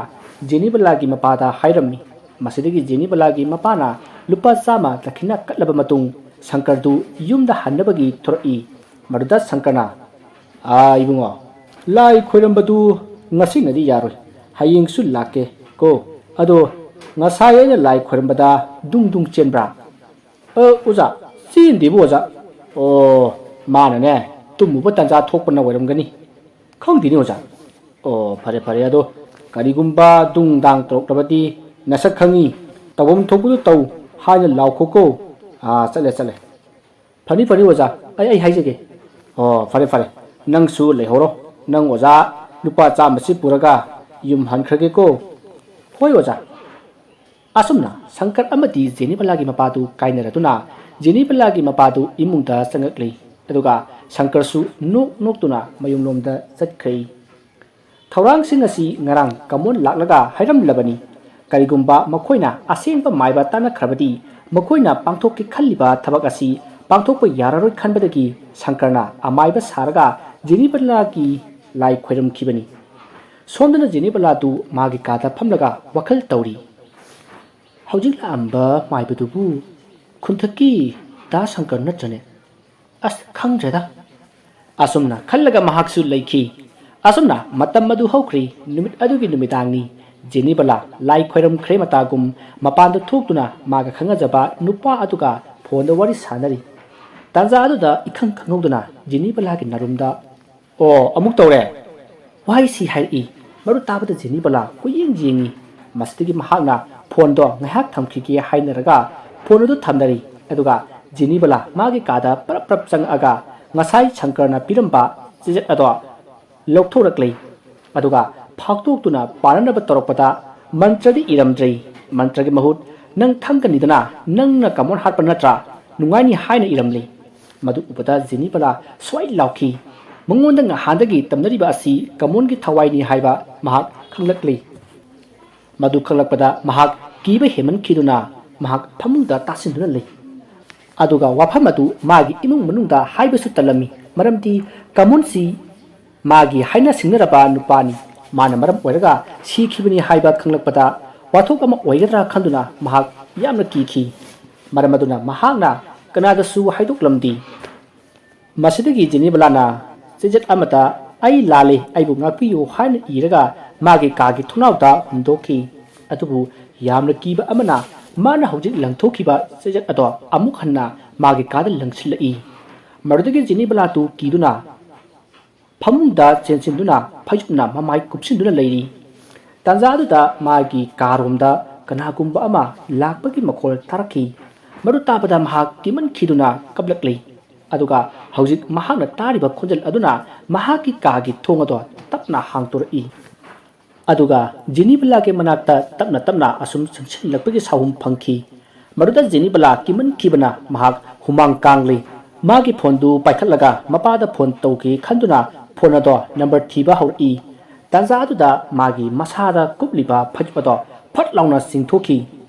ꯖꯦꯅꯤꯕꯂꯥꯒꯤ ꯃꯄꯥꯗ ꯍꯥꯏꯔꯝꯃꯤ꯫ ꯃꯁꯤꯗꯒꯤ ꯖꯦꯅꯤꯕꯂꯥꯒꯤ ꯃꯄꯥꯅ ꯂꯨꯄꯥ ꯆꯥꯝꯃ ꯗꯈꯤꯅꯥ ꯀꯠꯂꯕ ꯃꯇꯨꯡ ꯁꯪꯀꯔꯗꯨ ꯌꯨꯝꯗ ꯍꯟꯅꯕꯒꯤ ꯊꯣꯔꯛꯏ꯫ ꯃꯗꯨꯗ ꯁꯪꯀꯔꯅ, "ꯑꯥ, ꯏꯕꯨꯡꯉꯣ, ꯂꯥꯏ ꯈꯣꯏꯔꯝꯕꯗꯨ ꯉꯁꯤꯅꯗꯤ ꯌꯥꯔꯣꯏ, ꯍꯌꯦꯡꯁꯨ ꯂꯥꯛꯀꯦ ꯀꯣ꯫ ꯑꯗꯣ ꯉꯁꯥꯏ ꯑꯩꯅ ꯂꯥꯏ ꯈꯣꯏꯔꯝꯕꯗ ꯗꯨꯡ ꯗꯨꯡ ꯆꯦꯟꯕ꯭ꯔꯥ?" "ꯑ, ꯑꯣꯖꯥ, ꯆꯦꯟꯗꯦꯕꯨ ꯑꯣꯖꯥ꯫" "ꯑꯣ, ꯃꯥꯅꯅꯦ, ꯇꯨꯝꯃꯨꯕ ꯇꯟꯖꯥ ꯊꯣꯛꯄꯅ ꯑꯣꯏꯔꯝꯒꯅꯤ꯫" "ꯈꯪꯗꯦꯅꯦ ꯑꯣꯖꯥ꯫" "ꯑꯣ, ꯐꯔꯦ ꯐꯔꯦ, ꯑꯗꯣ ꯀꯔꯤꯒꯨꯝꯕ ꯗꯨꯡ ꯗꯥꯡ ꯇꯧꯔꯛꯂꯕꯗꯤ ꯅꯁꯛ ꯈꯪꯉꯤ, ꯇꯧꯐꯝ ꯊꯣꯛꯄꯗꯨ ꯇꯧ ꯍꯥꯏꯅ ꯂꯥꯎꯈꯣꯀꯣ꯫" "ꯑꯥ, ꯆꯠꯂꯦ ꯆꯠꯂꯦ꯫" "ꯐꯅꯤ ꯐꯅꯤ ꯑꯣꯖꯥ, ꯑꯩ, ꯑꯩ ꯍꯥꯏꯖꯒꯦ꯫" "ꯑꯣ, ꯐꯔꯦ ꯐꯔꯦ, ꯅꯪꯁꯨ ꯂꯩꯍꯧꯔꯣ, ꯅꯪ ꯑꯣꯖꯥ ꯂꯨꯄꯥ ꯆꯥꯝꯃꯁꯤ ꯄꯨꯔꯒ ꯌꯨꯝ ꯍꯟꯈ꯭ꯔꯒꯦꯀꯣ꯫" "ꯍꯣꯏ ꯑꯣꯖꯥ꯫" ꯑꯁꯨꯝꯅ ꯁꯪꯀꯔ ꯑꯃꯗꯤ ꯖꯦꯅꯤꯕꯂꯥꯒꯤ ꯃꯄꯥꯗꯨ ꯀꯥꯏꯅꯔꯗꯨꯅ ꯖꯦꯅꯤꯕꯂꯥꯒꯤ ꯃꯄꯥꯗꯨ ꯏꯃꯨꯡꯗ ꯆꯪꯉꯛꯂꯤ꯫ ꯑꯗꯨꯒ ꯁꯪꯀꯔꯁꯨ ꯅꯣꯛ ꯅꯣꯛꯇꯨꯅ ꯃꯌꯨꯝꯂꯣꯝꯗ ꯆꯠꯈ꯭ꯔꯦ꯫ ꯊꯧꯔꯥꯡꯁꯤꯡ ꯑꯁꯤ ꯉꯔꯥꯡ ꯀꯃꯣꯟ ꯂꯥꯛꯂꯒ ꯍꯥꯏꯔꯝꯂꯕꯅꯤ꯫ ꯀꯔꯤꯒꯨꯝꯕ ꯃꯈꯣꯏꯅ ꯑꯁꯦꯡꯕ ꯃꯥꯏꯕ ꯇꯥꯟꯅꯈ꯭ꯔꯕꯗꯤ ꯃꯈꯣꯏꯅ ꯄꯥꯡꯊꯣꯛꯀꯦ ꯈꯜꯂꯤꯕ ꯊꯕꯛ ꯑꯁꯤ ꯄꯥꯡꯊꯣꯛꯄ ꯌꯥꯔꯔꯣꯏ ꯈꯟꯕꯗꯒꯤ ꯁꯪꯀꯔꯅ ꯑꯃꯥꯏꯕ ꯁꯥꯔꯒ ꯖꯦꯅꯤꯕꯂꯥꯒꯤ ꯂꯥꯏ ꯈꯣꯏꯔꯝꯈꯤꯕꯅꯤ꯫ ꯁꯣꯝꯗꯅ ꯖꯦꯅꯤꯕꯂꯥꯗꯨ ꯃꯥꯒꯤ ꯀꯥꯗ ꯐꯝꯂꯒ ꯋꯥꯈꯜ ꯇꯧꯔꯤ꯫ "ꯍꯧꯖꯤꯛ ꯂꯥꯛꯑꯝꯕ ꯃꯥꯏꯕꯗꯨꯕꯨ ꯈꯨꯟꯊꯛꯀꯤ ꯗꯥ ꯁꯪꯀꯔ ꯅꯠꯇ꯭ꯔꯅꯦ? ꯑꯁ, ꯈꯪꯗ꯭ꯔꯦꯗ꯫" ꯑꯁꯨꯝꯅ ꯈꯜꯂꯒ ꯃꯍꯥꯛꯁꯨ ꯂꯩꯈꯤ꯫ ꯑꯁꯨꯝꯅ ꯃꯇꯝ ꯑꯗꯨ ꯍꯧꯈ꯭ꯔꯤ꯫ ꯅꯨꯃꯤꯠ ꯑꯗꯨꯒꯤ ꯅꯨꯃꯤꯗꯥꯡꯅꯤ꯫ ꯖꯦꯅꯤꯕꯂꯥ ꯂꯥꯏ ꯈꯣꯏꯔꯝꯈ꯭ꯔꯦ ꯃꯇꯥꯒꯨꯝ ꯃꯄꯥꯟꯗ ꯊꯣꯛꯇꯨꯅ ꯃꯥꯒ ꯈꯪꯅꯖꯕ ꯅꯨꯄꯥ ꯑꯗꯨꯒ ꯐꯣꯟꯗ ꯋꯥꯔꯤ ꯁꯥꯟꯅꯔꯤ꯫ ꯇꯥꯟꯖꯥ ꯑꯗꯨꯗ ꯏꯈꯪ ꯈꯪꯍꯧꯗꯅ ꯖꯦꯅꯤꯕꯂꯥꯒꯤ ꯅꯥꯔꯨꯝꯗ, "ꯑꯣ, ꯑꯃꯨꯛ ꯇꯧꯔꯦ?" ꯋꯥꯍꯩꯁꯤ ꯍꯥꯏꯔꯛꯏ꯫ ꯃꯗꯨ ꯇꯥꯕꯗ ꯖꯦꯅꯤꯕꯂꯥ ꯀꯣꯏꯌꯦꯡ ꯌꯦꯡꯉꯤ꯫ ꯃꯁꯤꯗꯒꯤ ꯃꯍꯥꯛꯅ ꯐꯣꯟꯗꯣ ꯉꯥꯏꯍꯥꯛ ꯊꯝꯈꯤꯒꯦ ꯍꯥꯏꯅꯔꯒ ꯐꯣꯟ ꯑꯗꯨ ꯊꯝꯅꯔꯤ꯫ ꯑꯗꯨꯒ ꯖꯦꯅꯤꯕꯂꯥ ꯃꯥꯒꯤ ꯀꯥꯗ ꯄ꯭ꯔꯞ ꯄ꯭ꯔꯞ ꯆꯪꯉꯛꯑꯒ ꯉꯁꯥꯏ ꯁꯪꯀꯔꯅ ꯄꯤꯔꯝꯕ ꯆꯦꯖꯦꯠ ꯑꯗꯣ ꯂꯧꯊꯣꯔꯛꯂꯦ꯫ ꯑꯗꯨꯒ ꯐꯥꯛꯇꯣꯛꯇꯨꯅ ꯄꯥꯅꯅꯕ ꯇꯧꯔꯛꯄꯗ ꯃꯟꯇ꯭ꯔꯗꯤ ꯏꯔꯝꯗ꯭ꯔꯦ꯫ ꯃꯟꯇ꯭ꯔꯒꯤ ꯃꯍꯨꯠ "ꯅꯪ ꯈꯪꯒꯅꯤꯗꯅ, ꯅꯪꯅ ꯀꯃꯣꯟ ꯍꯥꯠꯄ ꯅꯠꯇ꯭ꯔꯥ? ꯅꯨꯡꯉꯥꯏꯅꯤ" ꯍꯥꯏꯅ ꯏꯔꯝꯂꯦ꯫ ꯃꯗꯨ ꯎꯕꯗ ꯖꯦꯅꯤꯕꯂꯥ ꯁ꯭ꯋꯥꯏ ꯂꯥꯎꯈꯤ꯫ ꯃꯉꯣꯟꯗ ꯉꯍꯥꯟꯗꯒꯤ ꯇꯝꯅꯔꯤꯕ ꯑꯁꯤ ꯀꯃꯣꯟꯒꯤ ꯊꯋꯥꯏꯅꯤ ꯍꯥꯏꯕ ꯃꯍꯥꯛ ꯈꯪꯂꯛꯂꯦ꯫ ꯃꯗꯨ ꯈꯪꯂꯛꯄꯗ ꯃꯍꯥꯛ ꯀꯤꯕ ꯍꯦꯟꯃꯟꯈꯤꯗꯨꯅ ꯃꯍꯥꯛ ꯐꯃꯨꯡꯗ ꯇꯥꯁꯤꯟꯗꯨꯅ ꯂꯩ꯫ ꯑꯗꯨꯒ ꯋꯥꯐꯝ ꯑꯗꯨ ꯃꯥꯒꯤ ꯏꯃꯨꯡ ꯃꯅꯨꯡꯗ ꯍꯥꯏꯕꯁꯨ ꯇꯜꯂꯝꯃꯤ, ꯃꯔꯝꯗꯤ ꯀꯃꯨꯟꯁꯤ ꯃꯥꯒꯤ ꯍꯥꯏꯅ ꯁꯤꯡꯅꯔꯕ ꯅꯨꯄꯥꯅꯤ꯫ ꯃꯥꯅ ꯃꯔꯝ ꯑꯣꯏꯔꯒ ꯁꯤꯈꯤꯕꯅꯤ ꯍꯥꯏꯕ ꯈꯪꯂꯛꯄꯗ ꯋꯥꯊꯣꯛ ꯑꯃ ꯑꯣꯏꯒꯗ꯭ꯔꯥ ꯈꯟꯗꯨꯅ ꯃꯍꯥꯛ ꯌꯥꯝꯅ ꯀꯤꯈꯤ꯫ ꯃꯔꯝ ꯑꯗꯨꯅ ꯃꯍꯥꯛꯅ ꯀꯅꯥꯗꯁꯨ ꯍꯥꯏꯗꯣꯛꯂꯝꯗꯦ꯫ ꯃꯁꯤꯗꯒꯤ ꯖꯦꯅꯤꯕꯂꯥꯅ ꯆꯦꯖꯦꯠ ꯑꯃꯗ "ꯑꯩ ꯂꯥꯜꯂꯤ, ꯑꯩꯕꯨ ꯉꯥꯛꯄꯤꯌꯨ" ꯍꯥꯏꯅ ꯏꯔꯒ ꯃꯥꯒꯤ ꯀꯥꯒꯤ ꯊꯣꯡꯅꯥꯎꯗ ꯍꯨꯟꯗꯣꯛꯈꯤ꯫ ꯑꯗꯨꯕꯨ ꯌꯥꯝꯅ ꯀꯤꯕ ꯑꯃꯅ ꯃꯥꯅ ꯍꯧꯖꯤꯛ ꯂꯪꯊꯣꯛꯈꯤꯕ ꯆꯦꯖꯦꯠ ꯑꯗꯣ ꯑꯃꯨꯛ ꯍꯟꯅ ꯃꯥꯒꯤ ꯀꯥꯗ ꯂꯪꯁꯤꯜꯂꯛꯏ꯫ ꯃꯗꯨꯗꯒꯤ ꯖꯦꯅꯤꯕꯂꯥꯗꯨ ꯀꯤꯗꯨꯅ ꯐꯃꯨꯡꯗ ꯆꯦꯟꯁꯤꯟꯗꯨꯅ ꯐꯩꯖꯨꯞꯅ ꯃꯃꯥꯏ ꯀꯨꯞꯁꯤꯟꯗꯨꯅ ꯂꯩꯔꯤ꯫ ꯇꯥꯟꯖꯥ ꯑꯗꯨꯗ ꯃꯥꯒꯤ ꯀꯥꯔꯣꯝꯗ ꯀꯅꯥꯒꯨꯝꯕ ꯑꯃ ꯂꯥꯛꯄꯒꯤ ꯃꯈꯣꯜ ꯇꯥꯔꯛꯈꯤ꯫ ꯃꯗꯨ ꯇꯥꯕꯗ ꯃꯍꯥꯛ ꯀꯤꯃꯟꯈꯤꯗꯨꯅ ꯀꯞꯂꯛꯂꯤ꯫ ꯑꯗꯨꯒ ꯍꯧꯖꯤꯛ ꯃꯍꯥꯛꯅ ꯇꯥꯔꯤꯕ ꯈꯣꯟꯖꯦꯜ ꯑꯗꯨꯅ ꯃꯍꯥꯛꯀꯤ ꯀꯥꯒꯤ ꯊꯣꯡ ꯑꯗꯣ ꯇꯞꯅ ꯍꯥꯡꯗꯣꯔꯛꯏ꯫ ꯑꯗꯨꯒ ꯖꯦꯅꯤꯕꯂꯥꯒꯤ ꯃꯅꯥꯛꯇ ꯇꯞꯅ ꯇꯞꯅ ꯑꯁꯨꯝ ꯆꯪꯁꯤꯜꯂꯛꯄꯒꯤ ꯁꯥꯍꯨꯝ ꯐꯪꯈꯤ꯫ ꯃꯗꯨꯗ ꯖꯦꯅꯤꯕꯂꯥ ꯀꯤꯃꯟꯈꯤꯕꯅ ꯃꯍꯥꯛ ꯍꯨꯃꯥꯡ ꯀꯥꯡꯂꯤ꯫ ꯃꯥꯒꯤ ꯐꯣꯟꯗꯨ ꯄꯥꯏꯈꯠꯂꯒ ꯃꯄꯥꯗ ꯐꯣꯟ ꯇꯧꯒꯦ ꯈꯟꯗꯨꯅ ꯐꯣꯟ ꯑꯗꯣ ꯅꯝꯕꯔ ꯊꯤꯕ ꯍꯧꯔꯛꯏ꯫ ꯇꯥꯟꯖꯥ ꯑꯗꯨꯗ ꯃꯥꯒꯤ ꯃꯁꯥꯗ ꯀꯨꯞꯂꯤꯕ ꯐꯩꯖꯨꯞ ꯑꯗꯣ ꯐꯠ ꯂꯥꯎꯅ ꯆꯤꯡꯊꯣꯛꯈꯤ꯫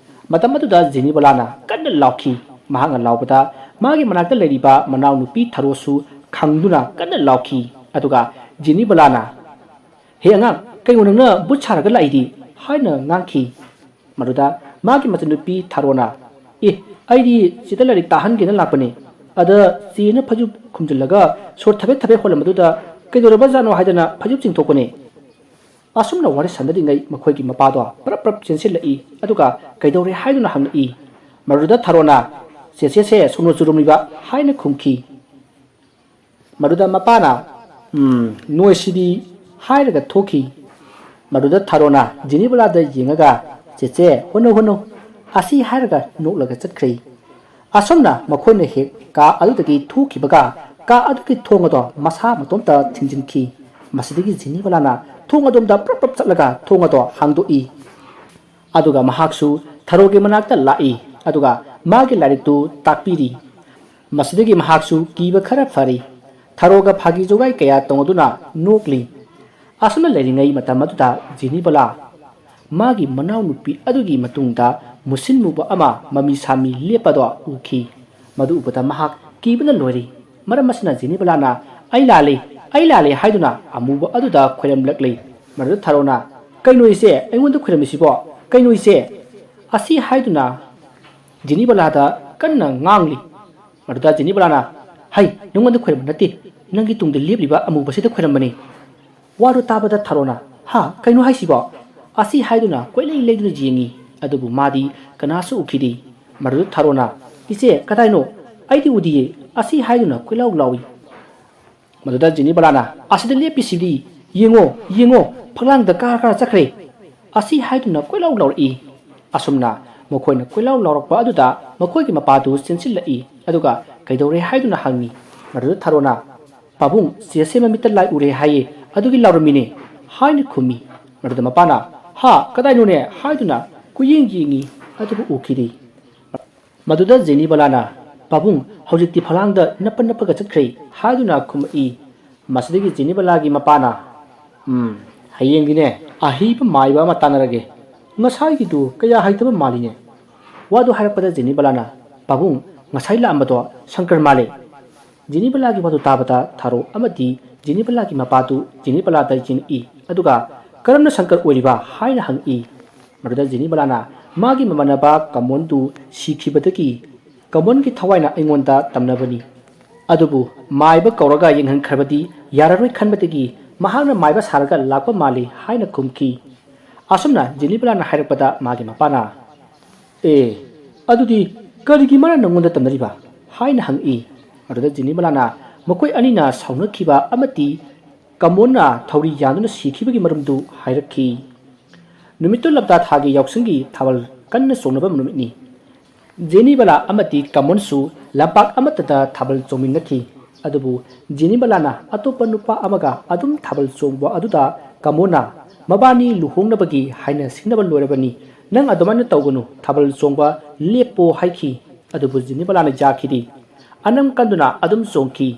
ꯃꯇꯝ ꯑꯗꯨꯗ ꯖꯦꯅꯤꯕꯂꯥꯅ ꯀꯟꯅ ꯂꯥꯎꯈꯤ꯫ ꯃꯍꯥꯛꯅ ꯂꯥꯎꯕꯗ ꯃꯥꯒꯤ ꯃꯅꯥꯛꯇ ꯂꯩꯔꯤꯕ ꯃꯅꯥꯎꯅꯨꯄꯤ ꯊꯥꯔꯣꯁꯨ ꯈꯪꯗꯨꯅ ꯀꯟꯅ ꯂꯥꯎꯈꯤ꯫ ꯑꯗꯨꯒ ꯖꯦꯅꯤꯕꯂꯥꯅ "ꯍꯦ ꯑꯉꯥꯡ, ꯀꯩꯅꯣ ꯅꯪꯅ ꯕꯨꯠ ꯁꯥꯔꯒ ꯂꯥꯛꯏꯗꯤ?" ꯍꯥꯏꯅ ꯉꯥꯡꯈꯤ꯫ ꯃꯗꯨꯗ ꯃꯥꯒꯤ ꯃꯆꯟꯅꯨꯄꯤ ꯊꯥꯔꯣꯅ, "ꯑꯦ, ꯑꯩꯗꯤ ꯆꯦꯗ ꯂꯥꯏꯔꯤꯛ ꯇꯥꯍꯟꯒꯦꯅ ꯂꯥꯛꯄꯅꯦ꯫ ꯑꯗ ꯆꯦꯅ ꯐꯩꯖꯨꯞ ꯈꯨꯝꯖꯤꯜꯂꯒ ꯁꯣꯔ ꯊꯕꯦꯠ ꯊꯕꯦꯠ ꯍꯣꯜꯂꯝꯕꯗꯨꯗ ꯀꯩꯗꯧꯔꯕꯖꯥꯠꯅꯣ ꯍꯥꯏꯗꯅ ꯐꯩꯖꯨꯞ ꯆꯤꯡꯊꯣꯛꯄꯅꯦ"꯫ ꯑꯁꯨꯝꯅ ꯋꯥꯔꯤ ꯁꯥꯟꯅꯔꯤꯉꯩ ꯃꯈꯣꯏꯒꯤ ꯃꯄꯥꯗꯣ ꯄ꯭ꯔꯞ ꯄ꯭ꯔꯞ ꯆꯦꯟꯁꯤꯜꯂꯛꯏ꯫ ꯑꯗꯨꯒ "ꯀꯩꯗꯧꯔꯦ?" ꯍꯥꯏꯗꯨꯅ ꯍꯪꯂꯛꯏ꯫ ꯃꯗꯨꯗ ꯊꯥꯔꯣꯅ, "ꯆꯦꯆꯦꯁꯦ ꯁꯣꯅꯣ ꯆꯨꯔꯝꯂꯤꯕ" ꯍꯥꯏꯅ ꯈꯨꯝꯈꯤ꯫ ꯃꯗꯨꯗ ꯃꯄꯥꯅ, "ꯎꯝ, ꯅꯣꯏꯁꯤꯗꯤ" ꯍꯥꯏꯔꯒ ꯊꯣꯛꯈꯤ꯫ ꯃꯗꯨꯗ ꯊꯥꯔꯣꯅ ꯖꯦꯅꯤꯕꯂꯥꯗ ꯌꯦꯡꯉꯒ, "ꯆꯦꯆꯦ, ꯍꯨꯅꯨ, ꯍꯨꯅꯨ" ꯑꯁꯤ ꯍꯥꯏꯔꯒ ꯅꯣꯛꯂꯒ ꯆꯠꯈ꯭ꯔꯦ꯫ ꯑꯁꯨꯝꯅ ꯃꯈꯣꯏꯅ ꯍꯦꯛ ꯀꯥ ꯑꯗꯨꯗꯒꯤ ꯊꯣꯛꯈꯤꯕꯒ ꯀꯥ ꯑꯗꯨꯒꯤ ꯊꯣꯡ ꯑꯗꯣ ꯃꯁꯥ ꯃꯇꯣꯝꯇ ꯊꯤꯡꯖꯤꯟꯈꯤ꯫ ꯃꯁꯤꯗꯒꯤ ꯖꯦꯅꯤꯕꯂꯥꯅ ꯊꯣꯡ ꯑꯗꯣꯝꯗ ꯄ꯭ꯔꯞ ꯄ꯭ꯔꯞ ꯆꯠꯂꯒ ꯊꯣꯡ ꯑꯗꯣ ꯍꯥꯡꯗꯣꯛꯏ꯫ ꯑꯗꯨꯒ ꯃꯍꯥꯛꯁꯨ ꯊꯥꯔꯣꯒꯤ ꯃꯅꯥꯛꯇ ꯂꯥꯛꯏ꯫ ꯑꯗꯨꯒ ꯃꯥꯒꯤ ꯂꯥꯏꯔꯤꯛꯇꯨ ꯇꯥꯛꯄꯤꯔꯤ꯫ ꯃꯁꯤꯗꯒꯤ ꯃꯍꯥꯛꯁꯨ ꯀꯤꯕ ꯈꯔ ꯐꯔꯤ꯫ ꯊꯥꯔꯣꯒ ꯐꯥꯒꯤ ꯖꯣꯒꯥꯏ ꯀꯌꯥ ꯇꯧꯅꯗꯨꯅ ꯅꯣꯛꯂꯤ꯫ ꯑꯁꯨꯝꯅ ꯂꯩꯔꯤꯉꯩ ꯃꯇꯝ ꯑꯗꯨꯗ ꯖꯦꯅꯤꯕꯂꯥ ꯃꯥꯒꯤ ꯃꯅꯥꯎꯅꯨꯄꯤ ꯑꯗꯨꯒꯤ ꯃꯇꯨꯡꯗ ꯃꯨꯁꯤꯟ ꯃꯨꯕ ꯑꯃ ꯃꯃꯤ ꯁꯥꯃꯤ ꯂꯦꯞꯄꯗꯣ ꯎꯈꯤ꯫ ꯃꯗꯨ ꯎꯕꯗ ꯃꯍꯥꯛ ꯀꯤꯕꯅ ꯂꯣꯏꯔꯤ꯫ ꯃꯔꯝ ꯑꯁꯤꯅ ꯖꯦꯅꯤꯕꯂꯥꯅ "ꯑꯩ ꯂꯥꯜꯂꯤ, ꯑꯩ ꯂꯥꯜꯂꯤ" ꯍꯥꯏꯗꯨꯅ ꯑꯃꯨꯕ ꯑꯗꯨꯗ ꯈꯣꯏꯔꯝꯂꯛꯂꯤ꯫ ꯃꯗꯨꯗ ꯊꯥꯔꯣꯅ "ꯀꯩꯅꯣ ꯏꯆꯦ, ꯑꯩꯉꯣꯟꯗ ꯈꯣꯏꯔꯝꯃꯤꯁꯤꯕꯣ? ꯀꯩꯅꯣ ꯏꯆꯦ?" ꯑꯁꯤ ꯍꯥꯏꯗꯨꯅ ꯖꯦꯅꯤꯕꯂꯥꯗ ꯀꯟꯅ ꯉꯥꯡꯂꯤ꯫ ꯃꯗꯨꯗ ꯖꯦꯅꯤꯕꯂꯥꯅ "ꯍꯩ, ꯅꯉꯣꯟꯗ ꯈꯣꯏꯔꯝꯕ ꯅꯠꯇꯦ, ꯅꯪꯒꯤ ꯇꯨꯡꯗ ꯂꯦꯞꯂꯤꯕ ꯑꯃꯨꯕꯁꯤꯗ ꯈꯣꯏꯔꯝꯕꯅꯤ"꯫ ꯋꯥꯗꯨ ꯇꯥꯕꯗ ꯊꯥꯔꯣꯅ "ꯍꯥ, ꯀꯩꯅꯣ ꯍꯥꯏꯁꯤꯕꯣ?" ꯑꯁꯤ ꯍꯥꯏꯗꯨꯅ ꯀꯣꯏꯂꯩ ꯂꯩꯗꯨꯅ ꯌꯦꯡꯉꯤ꯫ ꯑꯗꯨꯕꯨ ꯃꯥꯗꯤ ꯀꯅꯥꯁꯨ ꯎꯈꯤꯗꯦ꯫ ꯃꯗꯨꯗ ꯊꯥꯔꯣꯅ "ꯏꯆꯦ, ꯀꯗꯥꯏꯅꯣ? ꯑꯩꯗꯤ ꯎꯗꯤꯌꯦ" ꯑꯁꯤ ꯍꯥꯏꯗꯨꯅ ꯀꯣꯏꯂꯥꯎ ꯂꯥꯎꯏ꯫ ꯃꯗꯨꯗ ꯖꯦꯅꯤꯕꯂꯥꯅ "ꯑꯁꯤꯗ ꯂꯦꯞꯄꯤꯁꯤꯗꯤ, ꯌꯦꯡꯉꯣ, ꯌꯦꯡꯉꯣ, ꯐꯛꯂꯥꯡꯗ ꯀꯥꯔ ꯀꯥꯔ ꯆꯠꯈ꯭ꯔꯦ" ꯑꯁꯤ ꯍꯥꯏꯗꯨꯅ ꯀꯣꯏꯂꯥꯎ ꯂꯥꯎꯔꯛꯏ꯫ ꯑꯁꯨꯝꯅ ꯃꯈꯣꯏꯅ ꯀꯣꯏꯂꯥꯎ ꯂꯥꯎꯔꯛꯄ ꯑꯗꯨꯗ ꯃꯈꯣꯏꯒꯤ ꯃꯄꯥꯗꯨ ꯆꯦꯟꯁꯤꯜꯂꯛꯏ꯫ ꯑꯗꯨꯒ "ꯀꯩꯗꯧꯔꯦ?" ꯍꯥꯏꯗꯨꯅ ꯍꯪꯉꯤ꯫ ꯃꯗꯨꯗ ꯊꯥꯔꯣꯅ "ꯄꯥꯕꯨꯡ, ꯆꯦꯁꯦ ꯃꯃꯤꯠꯇ ꯂꯥꯏ ꯎꯔꯦ ꯍꯥꯏꯌꯦ, ꯑꯗꯨꯒꯤ ꯂꯥꯎꯔꯝꯃꯤꯅꯦ" ꯍꯥꯏꯅ ꯈꯨꯝꯃꯤ꯫ ꯃꯗꯨꯗ ꯃꯄꯥꯅ "ꯍꯥ, ꯀꯗꯥꯏꯅꯣꯅꯦ?" ꯍꯥꯏꯗꯨꯅ ꯀꯣꯏꯌꯦꯡ ꯌꯦꯡꯉꯤ, ꯑꯗꯨꯕꯨ ꯎꯈꯤꯗꯦ꯫ ꯃꯗꯨꯗ ꯖꯦꯅꯤꯕꯂꯥꯅ "ꯄꯥꯕꯨꯡ, ꯍꯧꯖꯤꯛꯇꯤ ꯐꯛꯂꯥꯡꯗ ꯅꯞꯄ ꯅꯞꯄꯒ ꯆꯠꯈ꯭ꯔꯦ" ꯍꯥꯏꯗꯨꯅ ꯈꯨꯝꯃꯛꯏ꯫ ꯃꯁꯤꯗꯒꯤ ꯖꯦꯅꯤꯕꯂꯥꯒꯤ ꯃꯄꯥꯅ "ꯎꯝ, ꯍꯌꯦꯡꯗꯤꯅꯦ, ꯑꯍꯩꯕ ꯃꯥꯏꯕ ꯑꯃ ꯇꯥꯟꯅꯔꯒꯦ꯫ ꯉꯁꯥꯏꯒꯤꯗꯨ ꯀꯌꯥ ꯍꯩꯇꯕ ꯃꯥꯜꯂꯤꯅꯦ"꯫ ꯋꯥꯗꯨ ꯍꯥꯏꯔꯛꯄꯗ ꯖꯦꯅꯤꯕꯂꯥꯅ "ꯄꯥꯕꯨꯡ, ꯉꯁꯥꯏ ꯂꯥꯛꯑꯝꯕꯗꯣ ꯁꯪꯀꯔ ꯃꯥꯜꯂꯦ"꯫ ꯖꯦꯅꯤꯕꯂꯥꯒꯤ ꯋꯥꯗꯨ ꯇꯥꯕꯗ ꯊꯥꯔꯣ ꯑꯃꯗꯤ ꯖꯦꯅꯤꯕꯂꯥꯒꯤ ꯃꯄꯥꯗꯨ ꯖꯦꯅꯤꯕꯂꯥꯗ ꯌꯦꯡꯉꯛꯏ꯫ ꯑꯗꯨꯒ "ꯀꯔꯝꯅ ꯁꯪꯀꯔ ꯑꯣꯏꯔꯤꯕ?" ꯍꯥꯏꯅ ꯍꯪꯉꯛꯏ꯫ ꯃꯗꯨꯗ ꯖꯦꯅꯤꯕꯂꯥꯅ ꯃꯥꯒꯤ ꯃꯃꯥꯟꯅꯕ ꯀꯃꯣꯟꯗꯨ ꯁꯤꯈꯤꯕꯗꯒꯤ ꯀꯃꯣꯟꯒꯤ ꯊꯋꯥꯏꯅ ꯑꯩꯉꯣꯟꯗ ꯇꯝꯅꯕꯅꯤ꯫ ꯑꯗꯨꯕꯨ ꯃꯥꯏꯕ ꯀꯧꯔꯒ ꯌꯦꯡꯍꯟꯈ꯭ꯔꯕꯗꯤ ꯌꯥꯔꯔꯣꯏ ꯈꯟꯕꯗꯒꯤ ꯃꯍꯥꯛꯅ ꯃꯥꯏꯕ ꯁꯥꯔꯒ ꯂꯥꯛꯄ ꯃꯥꯜꯂꯤ ꯍꯥꯏꯅ ꯈꯨꯝꯈꯤ꯫ ꯑꯁꯨꯝꯅ ꯖꯦꯅꯤꯕꯂꯥꯅ ꯍꯥꯏꯔꯛꯄꯗ ꯃꯥꯒꯤ ꯃꯄꯥꯅ "ꯑꯦ, ꯑꯗꯨꯗꯤ ꯀꯔꯤꯒꯤ ꯃꯥꯅ ꯅꯪꯉꯣꯟꯗ ꯇꯝꯅꯔꯤꯕ?" ꯍꯥꯏꯅ ꯍꯪꯉꯛꯏ꯫ ꯑꯗꯨꯗ ꯖꯦꯅꯤꯕꯂꯥꯅ ꯃꯈꯣꯏ ꯑꯅꯤꯅ ꯁꯥꯎꯅꯈꯤꯕ ꯑꯃꯗꯤ ꯀꯃꯣꯟꯅ ꯊꯧꯔꯤ ꯌꯥꯟꯗꯨꯅ ꯁꯤꯈꯤꯕꯒꯤ ꯃꯔꯝꯗꯨ ꯍꯥꯏꯔꯛꯈꯤ꯫ ꯅꯨꯃꯤꯠꯇꯨ ꯂꯝꯇꯥ ꯊꯥꯒꯤ ꯌꯥꯎꯁꯪꯒꯤ ꯊꯥꯕꯜ ꯀꯟꯅ ꯆꯣꯡꯅꯕ ꯅꯨꯃꯤꯠꯅꯤ꯫ ꯖꯦꯅꯤꯕꯂꯥ ꯑꯃꯗꯤ ꯀꯃꯣꯟꯁꯨ ꯂꯝꯄꯥꯛ ꯑꯃꯠꯇꯗ ꯊꯥꯕꯜ ꯆꯣꯡꯃꯤꯟꯅꯈꯤ꯫ ꯑꯗꯨꯕꯨ ꯖꯦꯅꯤꯕꯂꯥꯅ ꯑꯇꯣꯞꯄ ꯅꯨꯄꯥ ꯑꯃꯒ ꯑꯗꯨꯝ ꯊꯥꯕꯜ ꯆꯣꯡꯕ ꯑꯗꯨꯗ ꯀꯃꯣꯟꯅ "ꯃꯕꯥꯅꯤ ꯂꯨꯍꯣꯡꯅꯕꯒꯤ ꯍꯥꯏꯅ ꯁꯤꯡꯅꯕ ꯂꯣꯏꯔꯕꯅꯤ, ꯅꯪ ꯑꯗꯨꯃꯥꯏꯅ ꯇꯧꯒꯅꯨ, ꯊꯥꯕꯜ ꯆꯣꯡꯕ ꯂꯦꯞꯄꯣ" ꯍꯥꯏꯈꯤ꯫ ꯑꯗꯨꯕꯨ ꯖꯦꯅꯤꯕꯂꯥꯅ ꯌꯥꯈꯤꯗꯦ꯫ ꯑꯅꯝ ꯀꯟꯗꯨꯅ ꯑꯗꯨꯝ ꯆꯣꯡꯈꯤ꯫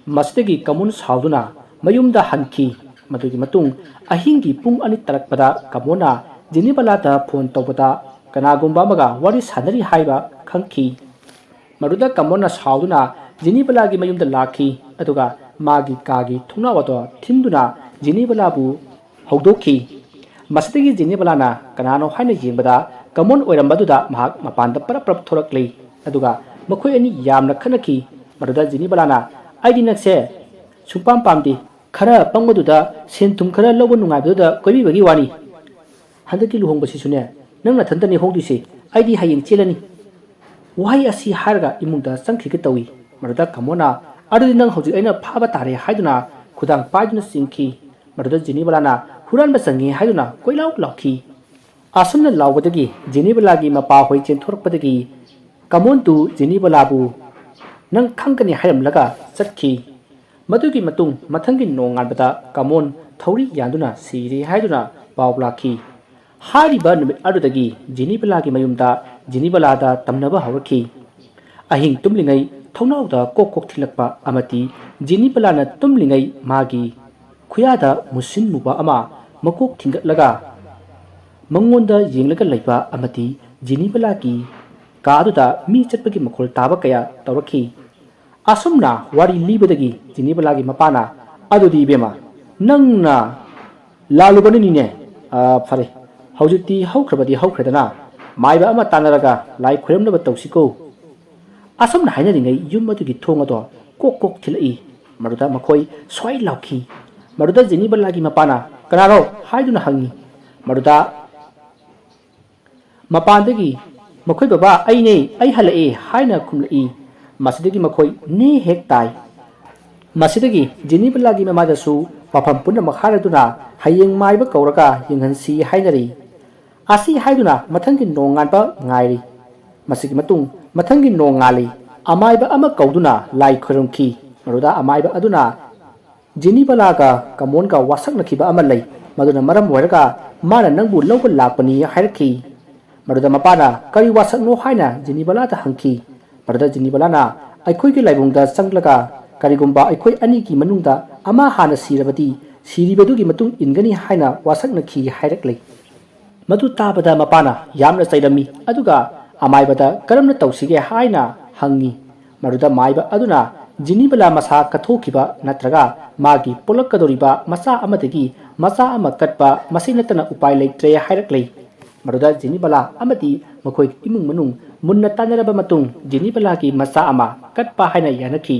ꯃꯁꯤꯗꯒꯤ ꯀꯃꯣꯟ ꯁꯥꯎꯗꯨꯅ ꯃꯌꯨꯝꯗ ꯍꯟꯈꯤ꯫ ꯃꯗꯨꯒꯤ ꯃꯇꯨꯡ ꯑꯍꯤꯡꯒꯤ ꯄꯨꯡ ꯑꯅꯤ ꯇꯥꯔꯛꯄꯗ ꯀꯃꯣꯟꯅ ꯖꯦꯅꯤꯕꯂꯥꯗ ꯐꯣꯟ ꯇꯧꯕꯗ ꯀꯅꯥꯒꯨꯝꯕ ꯑꯃꯒ ꯋꯥꯔꯤ ꯁꯥꯟꯅꯔꯤ ꯍꯥꯏꯕ ꯈꯪꯈꯤ꯫ ꯃꯗꯨꯗ ꯀꯃꯣꯟꯅ ꯁꯥꯎꯗꯨꯅ ꯖꯤꯅꯤꯕꯂꯥꯒꯤ ꯃꯌꯨꯝꯗ ꯂꯥꯛꯈꯤ, ꯑꯗꯨꯒ ꯃꯥꯒꯤ ꯀꯥꯒꯤ ꯊꯣꯡꯅꯥꯎ ꯑꯗꯣ ꯊꯤꯟꯗꯨꯅ ꯖꯤꯅꯤꯕꯂꯥꯕꯨ ꯍꯧꯗꯣꯛꯈꯤ꯫ ꯃꯁꯤꯗꯒꯤ ꯖꯤꯅꯤꯕꯂꯥꯅ ꯀꯅꯥꯅꯣ ꯍꯥꯏꯅ ꯌꯦꯡꯕꯗ ꯀꯃꯣꯟ ꯑꯣꯏꯔꯝꯕꯗꯨꯗ ꯃꯍꯥꯛ ꯃꯄꯥꯟꯗ ꯄꯔꯞ ꯄꯔꯞ ꯊꯣꯔꯛꯂꯤ꯫ ꯑꯗꯨꯒ ꯃꯈꯣꯏ ꯑꯅꯤ ꯌꯥꯝꯅ ꯈꯠꯅꯈꯤ꯫ ꯃꯗꯨꯗ ꯖꯤꯅꯤꯕꯂꯥꯅ, "ꯑꯩꯗꯤ ꯅꯪꯁꯦ ꯁꯨꯡꯄꯥꯝ ꯄꯥꯝꯗꯦ, ꯈꯔ ꯄꯪꯕꯗꯨꯗ ꯁꯦꯟ ꯊꯨꯝ ꯈꯔ ꯂꯧꯕ ꯅꯨꯡꯉꯥꯏꯕꯗꯨꯗ ꯀꯣꯏꯕꯤꯕꯒꯤ ꯋꯥꯅꯤ꯫ ꯍꯟꯗꯛꯀꯤ ꯂꯨꯍꯣꯡꯕꯁꯤꯁꯨꯅꯦ, ꯅꯪ ꯅꯊꯟꯇꯅꯤ ꯍꯣꯡꯗꯣꯏꯁꯤ, ꯑꯩꯗꯤ ꯍꯌꯦꯡ ꯆꯦꯜꯂꯅꯤ"꯫ ꯋꯥꯍꯩ ꯑꯁꯤ ꯍꯥꯏꯔꯒ ꯏꯃꯨꯡꯗ ꯆꯪꯈꯤꯒꯦ ꯇꯧꯏ꯫ ꯃꯗꯨꯗ ꯀꯃꯣꯅ, "ꯑꯗꯨꯗꯤ ꯅꯪ ꯍꯧꯖꯤꯛ ꯑꯩꯅ ꯐꯥꯕ ꯇꯥꯔꯦ" ꯍꯥꯏꯗꯨꯅ ꯈꯨꯗꯥꯡ ꯄꯥꯏꯗꯨꯅ ꯆꯦꯟꯈꯤ꯫ ꯃꯗꯨꯗ ꯖꯤꯅꯤꯕꯂꯥꯅ, "ꯍꯨꯔꯥꯟꯕ ꯆꯪꯉꯤ" ꯍꯥꯏꯗꯨꯅ ꯀꯣꯏꯂꯥꯎ ꯂꯥꯎꯈꯤ꯫ ꯑꯁꯨꯝꯅ ꯂꯥꯎꯕꯗꯒꯤ ꯖꯤꯅꯤꯕꯂꯥꯒꯤ ꯃꯄꯥꯍꯣꯏ ꯆꯦꯟꯊꯣꯔꯛꯄꯗꯒꯤ ꯀꯃꯣꯟꯗꯨ ꯖꯤꯅꯤꯕꯂꯥꯕꯨ "ꯅꯪ ꯈꯪꯒꯅꯤ" ꯍꯥꯏꯔꯝꯂꯒ ꯆꯠꯈꯤ꯫ ꯃꯗꯨꯒꯤ ꯃꯇꯨꯡ ꯃꯊꯪꯒꯤ ꯅꯣꯡꯉꯥꯟꯕꯗ ꯀꯃꯣꯟ ꯊꯧꯔꯤ ꯌꯥꯟꯗꯨꯅ ꯁꯤꯔꯦ ꯍꯥꯏꯗꯨꯅ ꯄꯥꯎ ꯂꯥꯛꯈꯤ꯫ ꯍꯥꯏꯔꯤꯕ ꯅꯨꯃꯤꯠ ꯑꯗꯨꯗꯒꯤ ꯖꯤꯅꯤꯕꯂꯥꯒꯤ ꯃꯌꯨꯝꯗ ꯖꯤꯅꯤꯕꯂꯥꯗ ꯇꯝꯅꯕ ꯍꯧꯔꯛꯈꯤ꯫ ꯑꯍꯤꯡ ꯇꯨꯝꯂꯤꯉꯩ ꯊꯣꯡꯅꯥꯎꯗ ꯀꯣꯛ ꯀꯣꯛ ꯊꯤꯜꯂꯛꯄ ꯑꯃꯗꯤ ꯖꯤꯅꯤꯕꯂꯥꯅ ꯇꯨꯝꯂꯤꯉꯩ ꯃꯥꯒꯤ ꯈꯨꯌꯥꯗ ꯃꯨꯁꯤꯟ ꯃꯨꯕ ꯑꯃ ꯃꯀꯣꯛ ꯊꯤꯟꯒꯠꯂꯒ ꯃꯉꯣꯟꯗ ꯌꯦꯡꯂꯒ ꯂꯩꯕ ꯑꯃꯗꯤ ꯖꯤꯅꯤꯕꯂꯥꯒꯤ ꯀꯥ ꯑꯗꯨꯗ ꯃꯤ ꯆꯠꯄꯒꯤ ꯃꯈꯣꯜ ꯇꯥꯕ ꯀꯌꯥ ꯇꯧꯔꯛꯈꯤ꯫ ꯑꯁꯨꯝꯅ ꯋꯥꯔꯤ ꯂꯤꯕꯗꯒꯤ ꯖꯤꯅꯤꯕꯂꯥꯒꯤ ꯃꯄꯥꯅ, "ꯑꯗꯨꯗꯤ ꯏꯕꯦꯝꯃ, ꯅꯪꯅ ꯂꯥꯜꯂꯨꯕꯅꯤꯅꯦ꯫ ꯑ, ꯐꯔꯦ, ꯍꯧꯖꯤꯛꯇꯤ ꯍꯧꯈ꯭ꯔꯕꯗꯤ ꯍꯧꯈ꯭ꯔꯦꯗꯅ, ꯃꯥꯏꯕ ꯑꯃ ꯇꯥꯟꯅꯔꯒ ꯂꯥꯏ ꯈꯣꯏꯔꯝꯅꯕ ꯇꯧꯁꯤꯀꯣ"꯫ ꯑꯁꯨꯝꯅ ꯍꯥꯏꯅꯔꯤꯉꯩ ꯌꯨꯝ ꯑꯗꯨꯒꯤ ꯊꯣꯡ ꯑꯗꯣ ꯀꯣꯛ ꯀꯣꯛ ꯊꯤꯜꯂꯛꯏ꯫ ꯃꯗꯨꯗ ꯃꯈꯣꯏ ꯁ꯭ꯋꯥꯏ ꯂꯥꯎꯈꯤ꯫ ꯃꯗꯨꯗ ꯖꯤꯅꯤꯕꯂꯥꯒꯤ ꯃꯄꯥꯅ, "ꯀꯅꯥꯅꯣ?" ꯍꯥꯏꯗꯨꯅ ꯍꯪꯉꯤ꯫ ꯃꯗꯨꯗ ꯃꯄꯥꯟꯗꯒꯤ, "ꯃꯈꯣꯏ ꯕꯕꯥ, ꯑꯩꯅꯦ, ꯑꯩ ꯍꯜꯂꯛꯑꯦ" ꯍꯥꯏꯅ ꯈꯨꯝꯂꯛꯏ꯫ ꯃꯁꯤꯗꯒꯤ ꯃꯈꯣꯏ ꯅꯦ ꯍꯦꯛ ꯇꯥꯏ꯫ ꯃꯁꯤꯗꯒꯤ ꯖꯤꯅꯤꯕꯂꯥꯒꯤ ꯃꯃꯥꯗꯁꯨ ꯋꯥꯐꯝ ꯄꯨꯝꯅꯃꯛ ꯍꯥꯏꯔꯗꯨꯅ ꯍꯌꯦꯡ ꯃꯥꯏꯕ ꯀꯧꯔꯒ ꯌꯦꯡꯍꯟꯁꯤ ꯍꯥꯏꯅꯔꯤ꯫ ꯑꯁꯤ ꯍꯥꯏꯗꯨꯅ ꯃꯊꯪꯒꯤ ꯅꯣꯡꯉꯥꯟꯕ ꯉꯥꯏꯔꯤ꯫ ꯃꯁꯤꯒꯤ ꯃꯇꯨꯡ ꯃꯊꯪꯒꯤ ꯅꯣꯡꯉꯥꯜꯂꯤ꯫ ꯑꯃꯥꯏꯕ ꯑꯃ ꯀꯧꯗꯨꯅ ꯂꯥꯏ ꯈꯣꯏꯔꯝꯈꯤ꯫ ꯃꯗꯨꯗ ꯑꯃꯥꯏꯕ ꯑꯗꯨꯅ ꯖꯤꯅꯤꯕꯂꯥꯒ ꯀꯃꯣꯟꯒ ꯋꯥꯁꯛꯅꯈꯤꯕ ꯑꯃ ꯂꯩ, ꯃꯗꯨꯅ ꯃꯔꯝ ꯑꯣꯏꯔꯒ ꯃꯥꯅ ꯅꯪꯕꯨ ꯂꯧꯕ ꯂꯥꯛꯄꯅꯤ ꯍꯥꯏꯔꯛꯈꯤ꯫ ꯃꯗꯨꯗ ꯃꯄꯥꯅ ꯀꯔꯤ ꯋꯥꯁꯛꯅꯣ ꯍꯥꯏꯅ ꯖꯤꯅꯤꯕꯂꯥꯗ ꯍꯪꯈꯤ꯫ ꯃꯗꯨꯗ ꯖꯤꯅꯤꯕꯂꯥꯅ ꯑꯩꯈꯣꯏꯒꯤ ꯂꯥꯏꯕꯨꯡꯗ ꯆꯪꯂꯒ ꯀꯔꯤꯒꯨꯝꯕ ꯑꯩꯈꯣꯏ ꯑꯅꯤꯒꯤ ꯃꯅꯨꯡꯗ ꯑꯃ ꯍꯥꯟꯅ ꯁꯤꯔꯕꯗꯤ ꯁꯤꯔꯤꯕꯗꯨꯒꯤ ꯃꯇꯨꯡ ꯏꯟꯒꯅꯤ ꯍꯥꯏꯅ ꯋꯥꯁꯛꯅꯈꯤ ꯍꯥꯏꯔꯛꯂꯤ꯫ ꯃꯗꯨ ꯇꯥꯕꯗ ꯃꯄꯥꯅ ꯌꯥꯝꯅ ꯆꯩꯔꯝꯃꯤ, ꯑꯗꯨꯒ ꯑꯃꯥꯏꯕꯗ ꯀꯔꯝꯅ ꯇꯧꯁꯤꯒꯦ ꯍꯥꯏꯅ ꯍꯪꯉꯤ꯫ ꯃꯗꯨꯗ ꯃꯥꯏꯕ ꯑꯗꯨꯅ ꯖꯤꯅꯤꯕꯂꯥ ꯃꯁꯥ ꯀꯠꯊꯣꯛꯈꯤꯕ ꯅꯠꯇ꯭ꯔꯒ ꯃꯥꯒꯤ ꯄꯣꯛꯂꯛꯀꯗꯧꯔꯤꯕ ꯃꯆꯥ ꯑꯃꯗꯒꯤ ꯃꯆꯥ ꯑꯃ ꯀꯠꯄ ꯃꯁꯤ ꯅꯠꯇꯅ ꯎꯄꯥꯏ ꯂꯩꯇ꯭ꯔꯦ ꯍꯥꯏꯔꯛꯂꯤ꯫ ꯃꯗꯨꯗ ꯖꯤꯅꯤꯕꯂꯥ ꯑꯃꯗꯤ ꯃꯈꯣꯏꯒꯤ ꯏꯃꯨꯡ ꯃꯅꯨꯡ ꯃꯨꯟꯅ ꯇꯥꯟꯅꯔꯕ ꯃꯇꯨꯡ ꯖꯤꯅꯤꯕꯂꯥꯒꯤ ꯃꯆꯥ ꯑꯃ ꯀꯠꯄ ꯍꯥꯏꯅ ꯌꯥꯅꯈꯤ꯫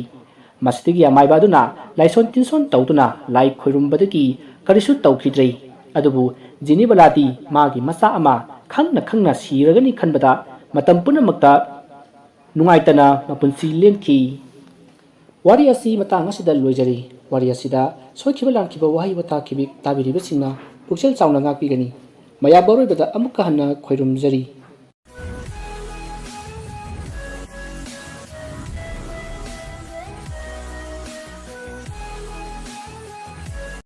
ꯃꯁꯤꯗꯒꯤ ꯑꯃꯥꯏꯕ ꯑꯗꯨꯅ ꯂꯥꯏꯁꯣꯟ ꯇꯤꯟꯁꯣꯟ ꯇꯧꯗꯨꯅ ꯂꯥꯏ ꯈꯣꯏꯔꯨꯝꯕꯗꯒꯤ ꯀꯔꯤꯁꯨ ꯇꯧꯈꯤꯗ꯭ꯔꯦ꯫ ꯑꯗꯨꯕꯨ ꯖꯤꯅꯤꯕꯂꯥꯗꯤ ꯃꯥꯒꯤ ꯃꯆꯥ ꯑꯃ ꯈꯪꯅ ꯈꯪꯅ ꯁꯤꯔꯒꯅꯤ ꯈꯟꯕꯗ ꯃꯇꯝ ꯄꯨꯝꯅꯃꯛꯇ ꯅꯨꯡꯉꯥꯏꯇꯅ ꯃꯄꯨꯟꯁꯤ ꯂꯦꯟꯈꯤ꯫ ꯋꯥꯔꯤ ꯑꯁꯤ ꯃꯇꯥꯡ ꯑꯁꯤꯗ ꯂꯣꯏꯖꯔꯤ꯫ ꯋꯥꯔꯤ ꯑꯁꯤꯗ ꯁꯣꯏꯈꯤꯕ ꯂꯥꯟꯈꯤꯕ ꯋꯥꯍꯩ ꯋꯥꯇꯥ ꯈꯤꯕꯤꯛ ꯇꯥꯕꯤꯔꯤꯕꯁꯤꯡꯅ ꯄꯨꯛꯆꯦꯜ ꯆꯥꯎꯅ ꯉꯥꯛꯄꯤꯒꯅꯤ꯫ ꯃꯌꯥꯝ ꯑꯔꯣꯏꯕꯗ ꯑꯃꯨꯛꯀ ꯍꯟꯅ ꯈꯣꯏꯔꯨꯝꯖꯔꯤ꯫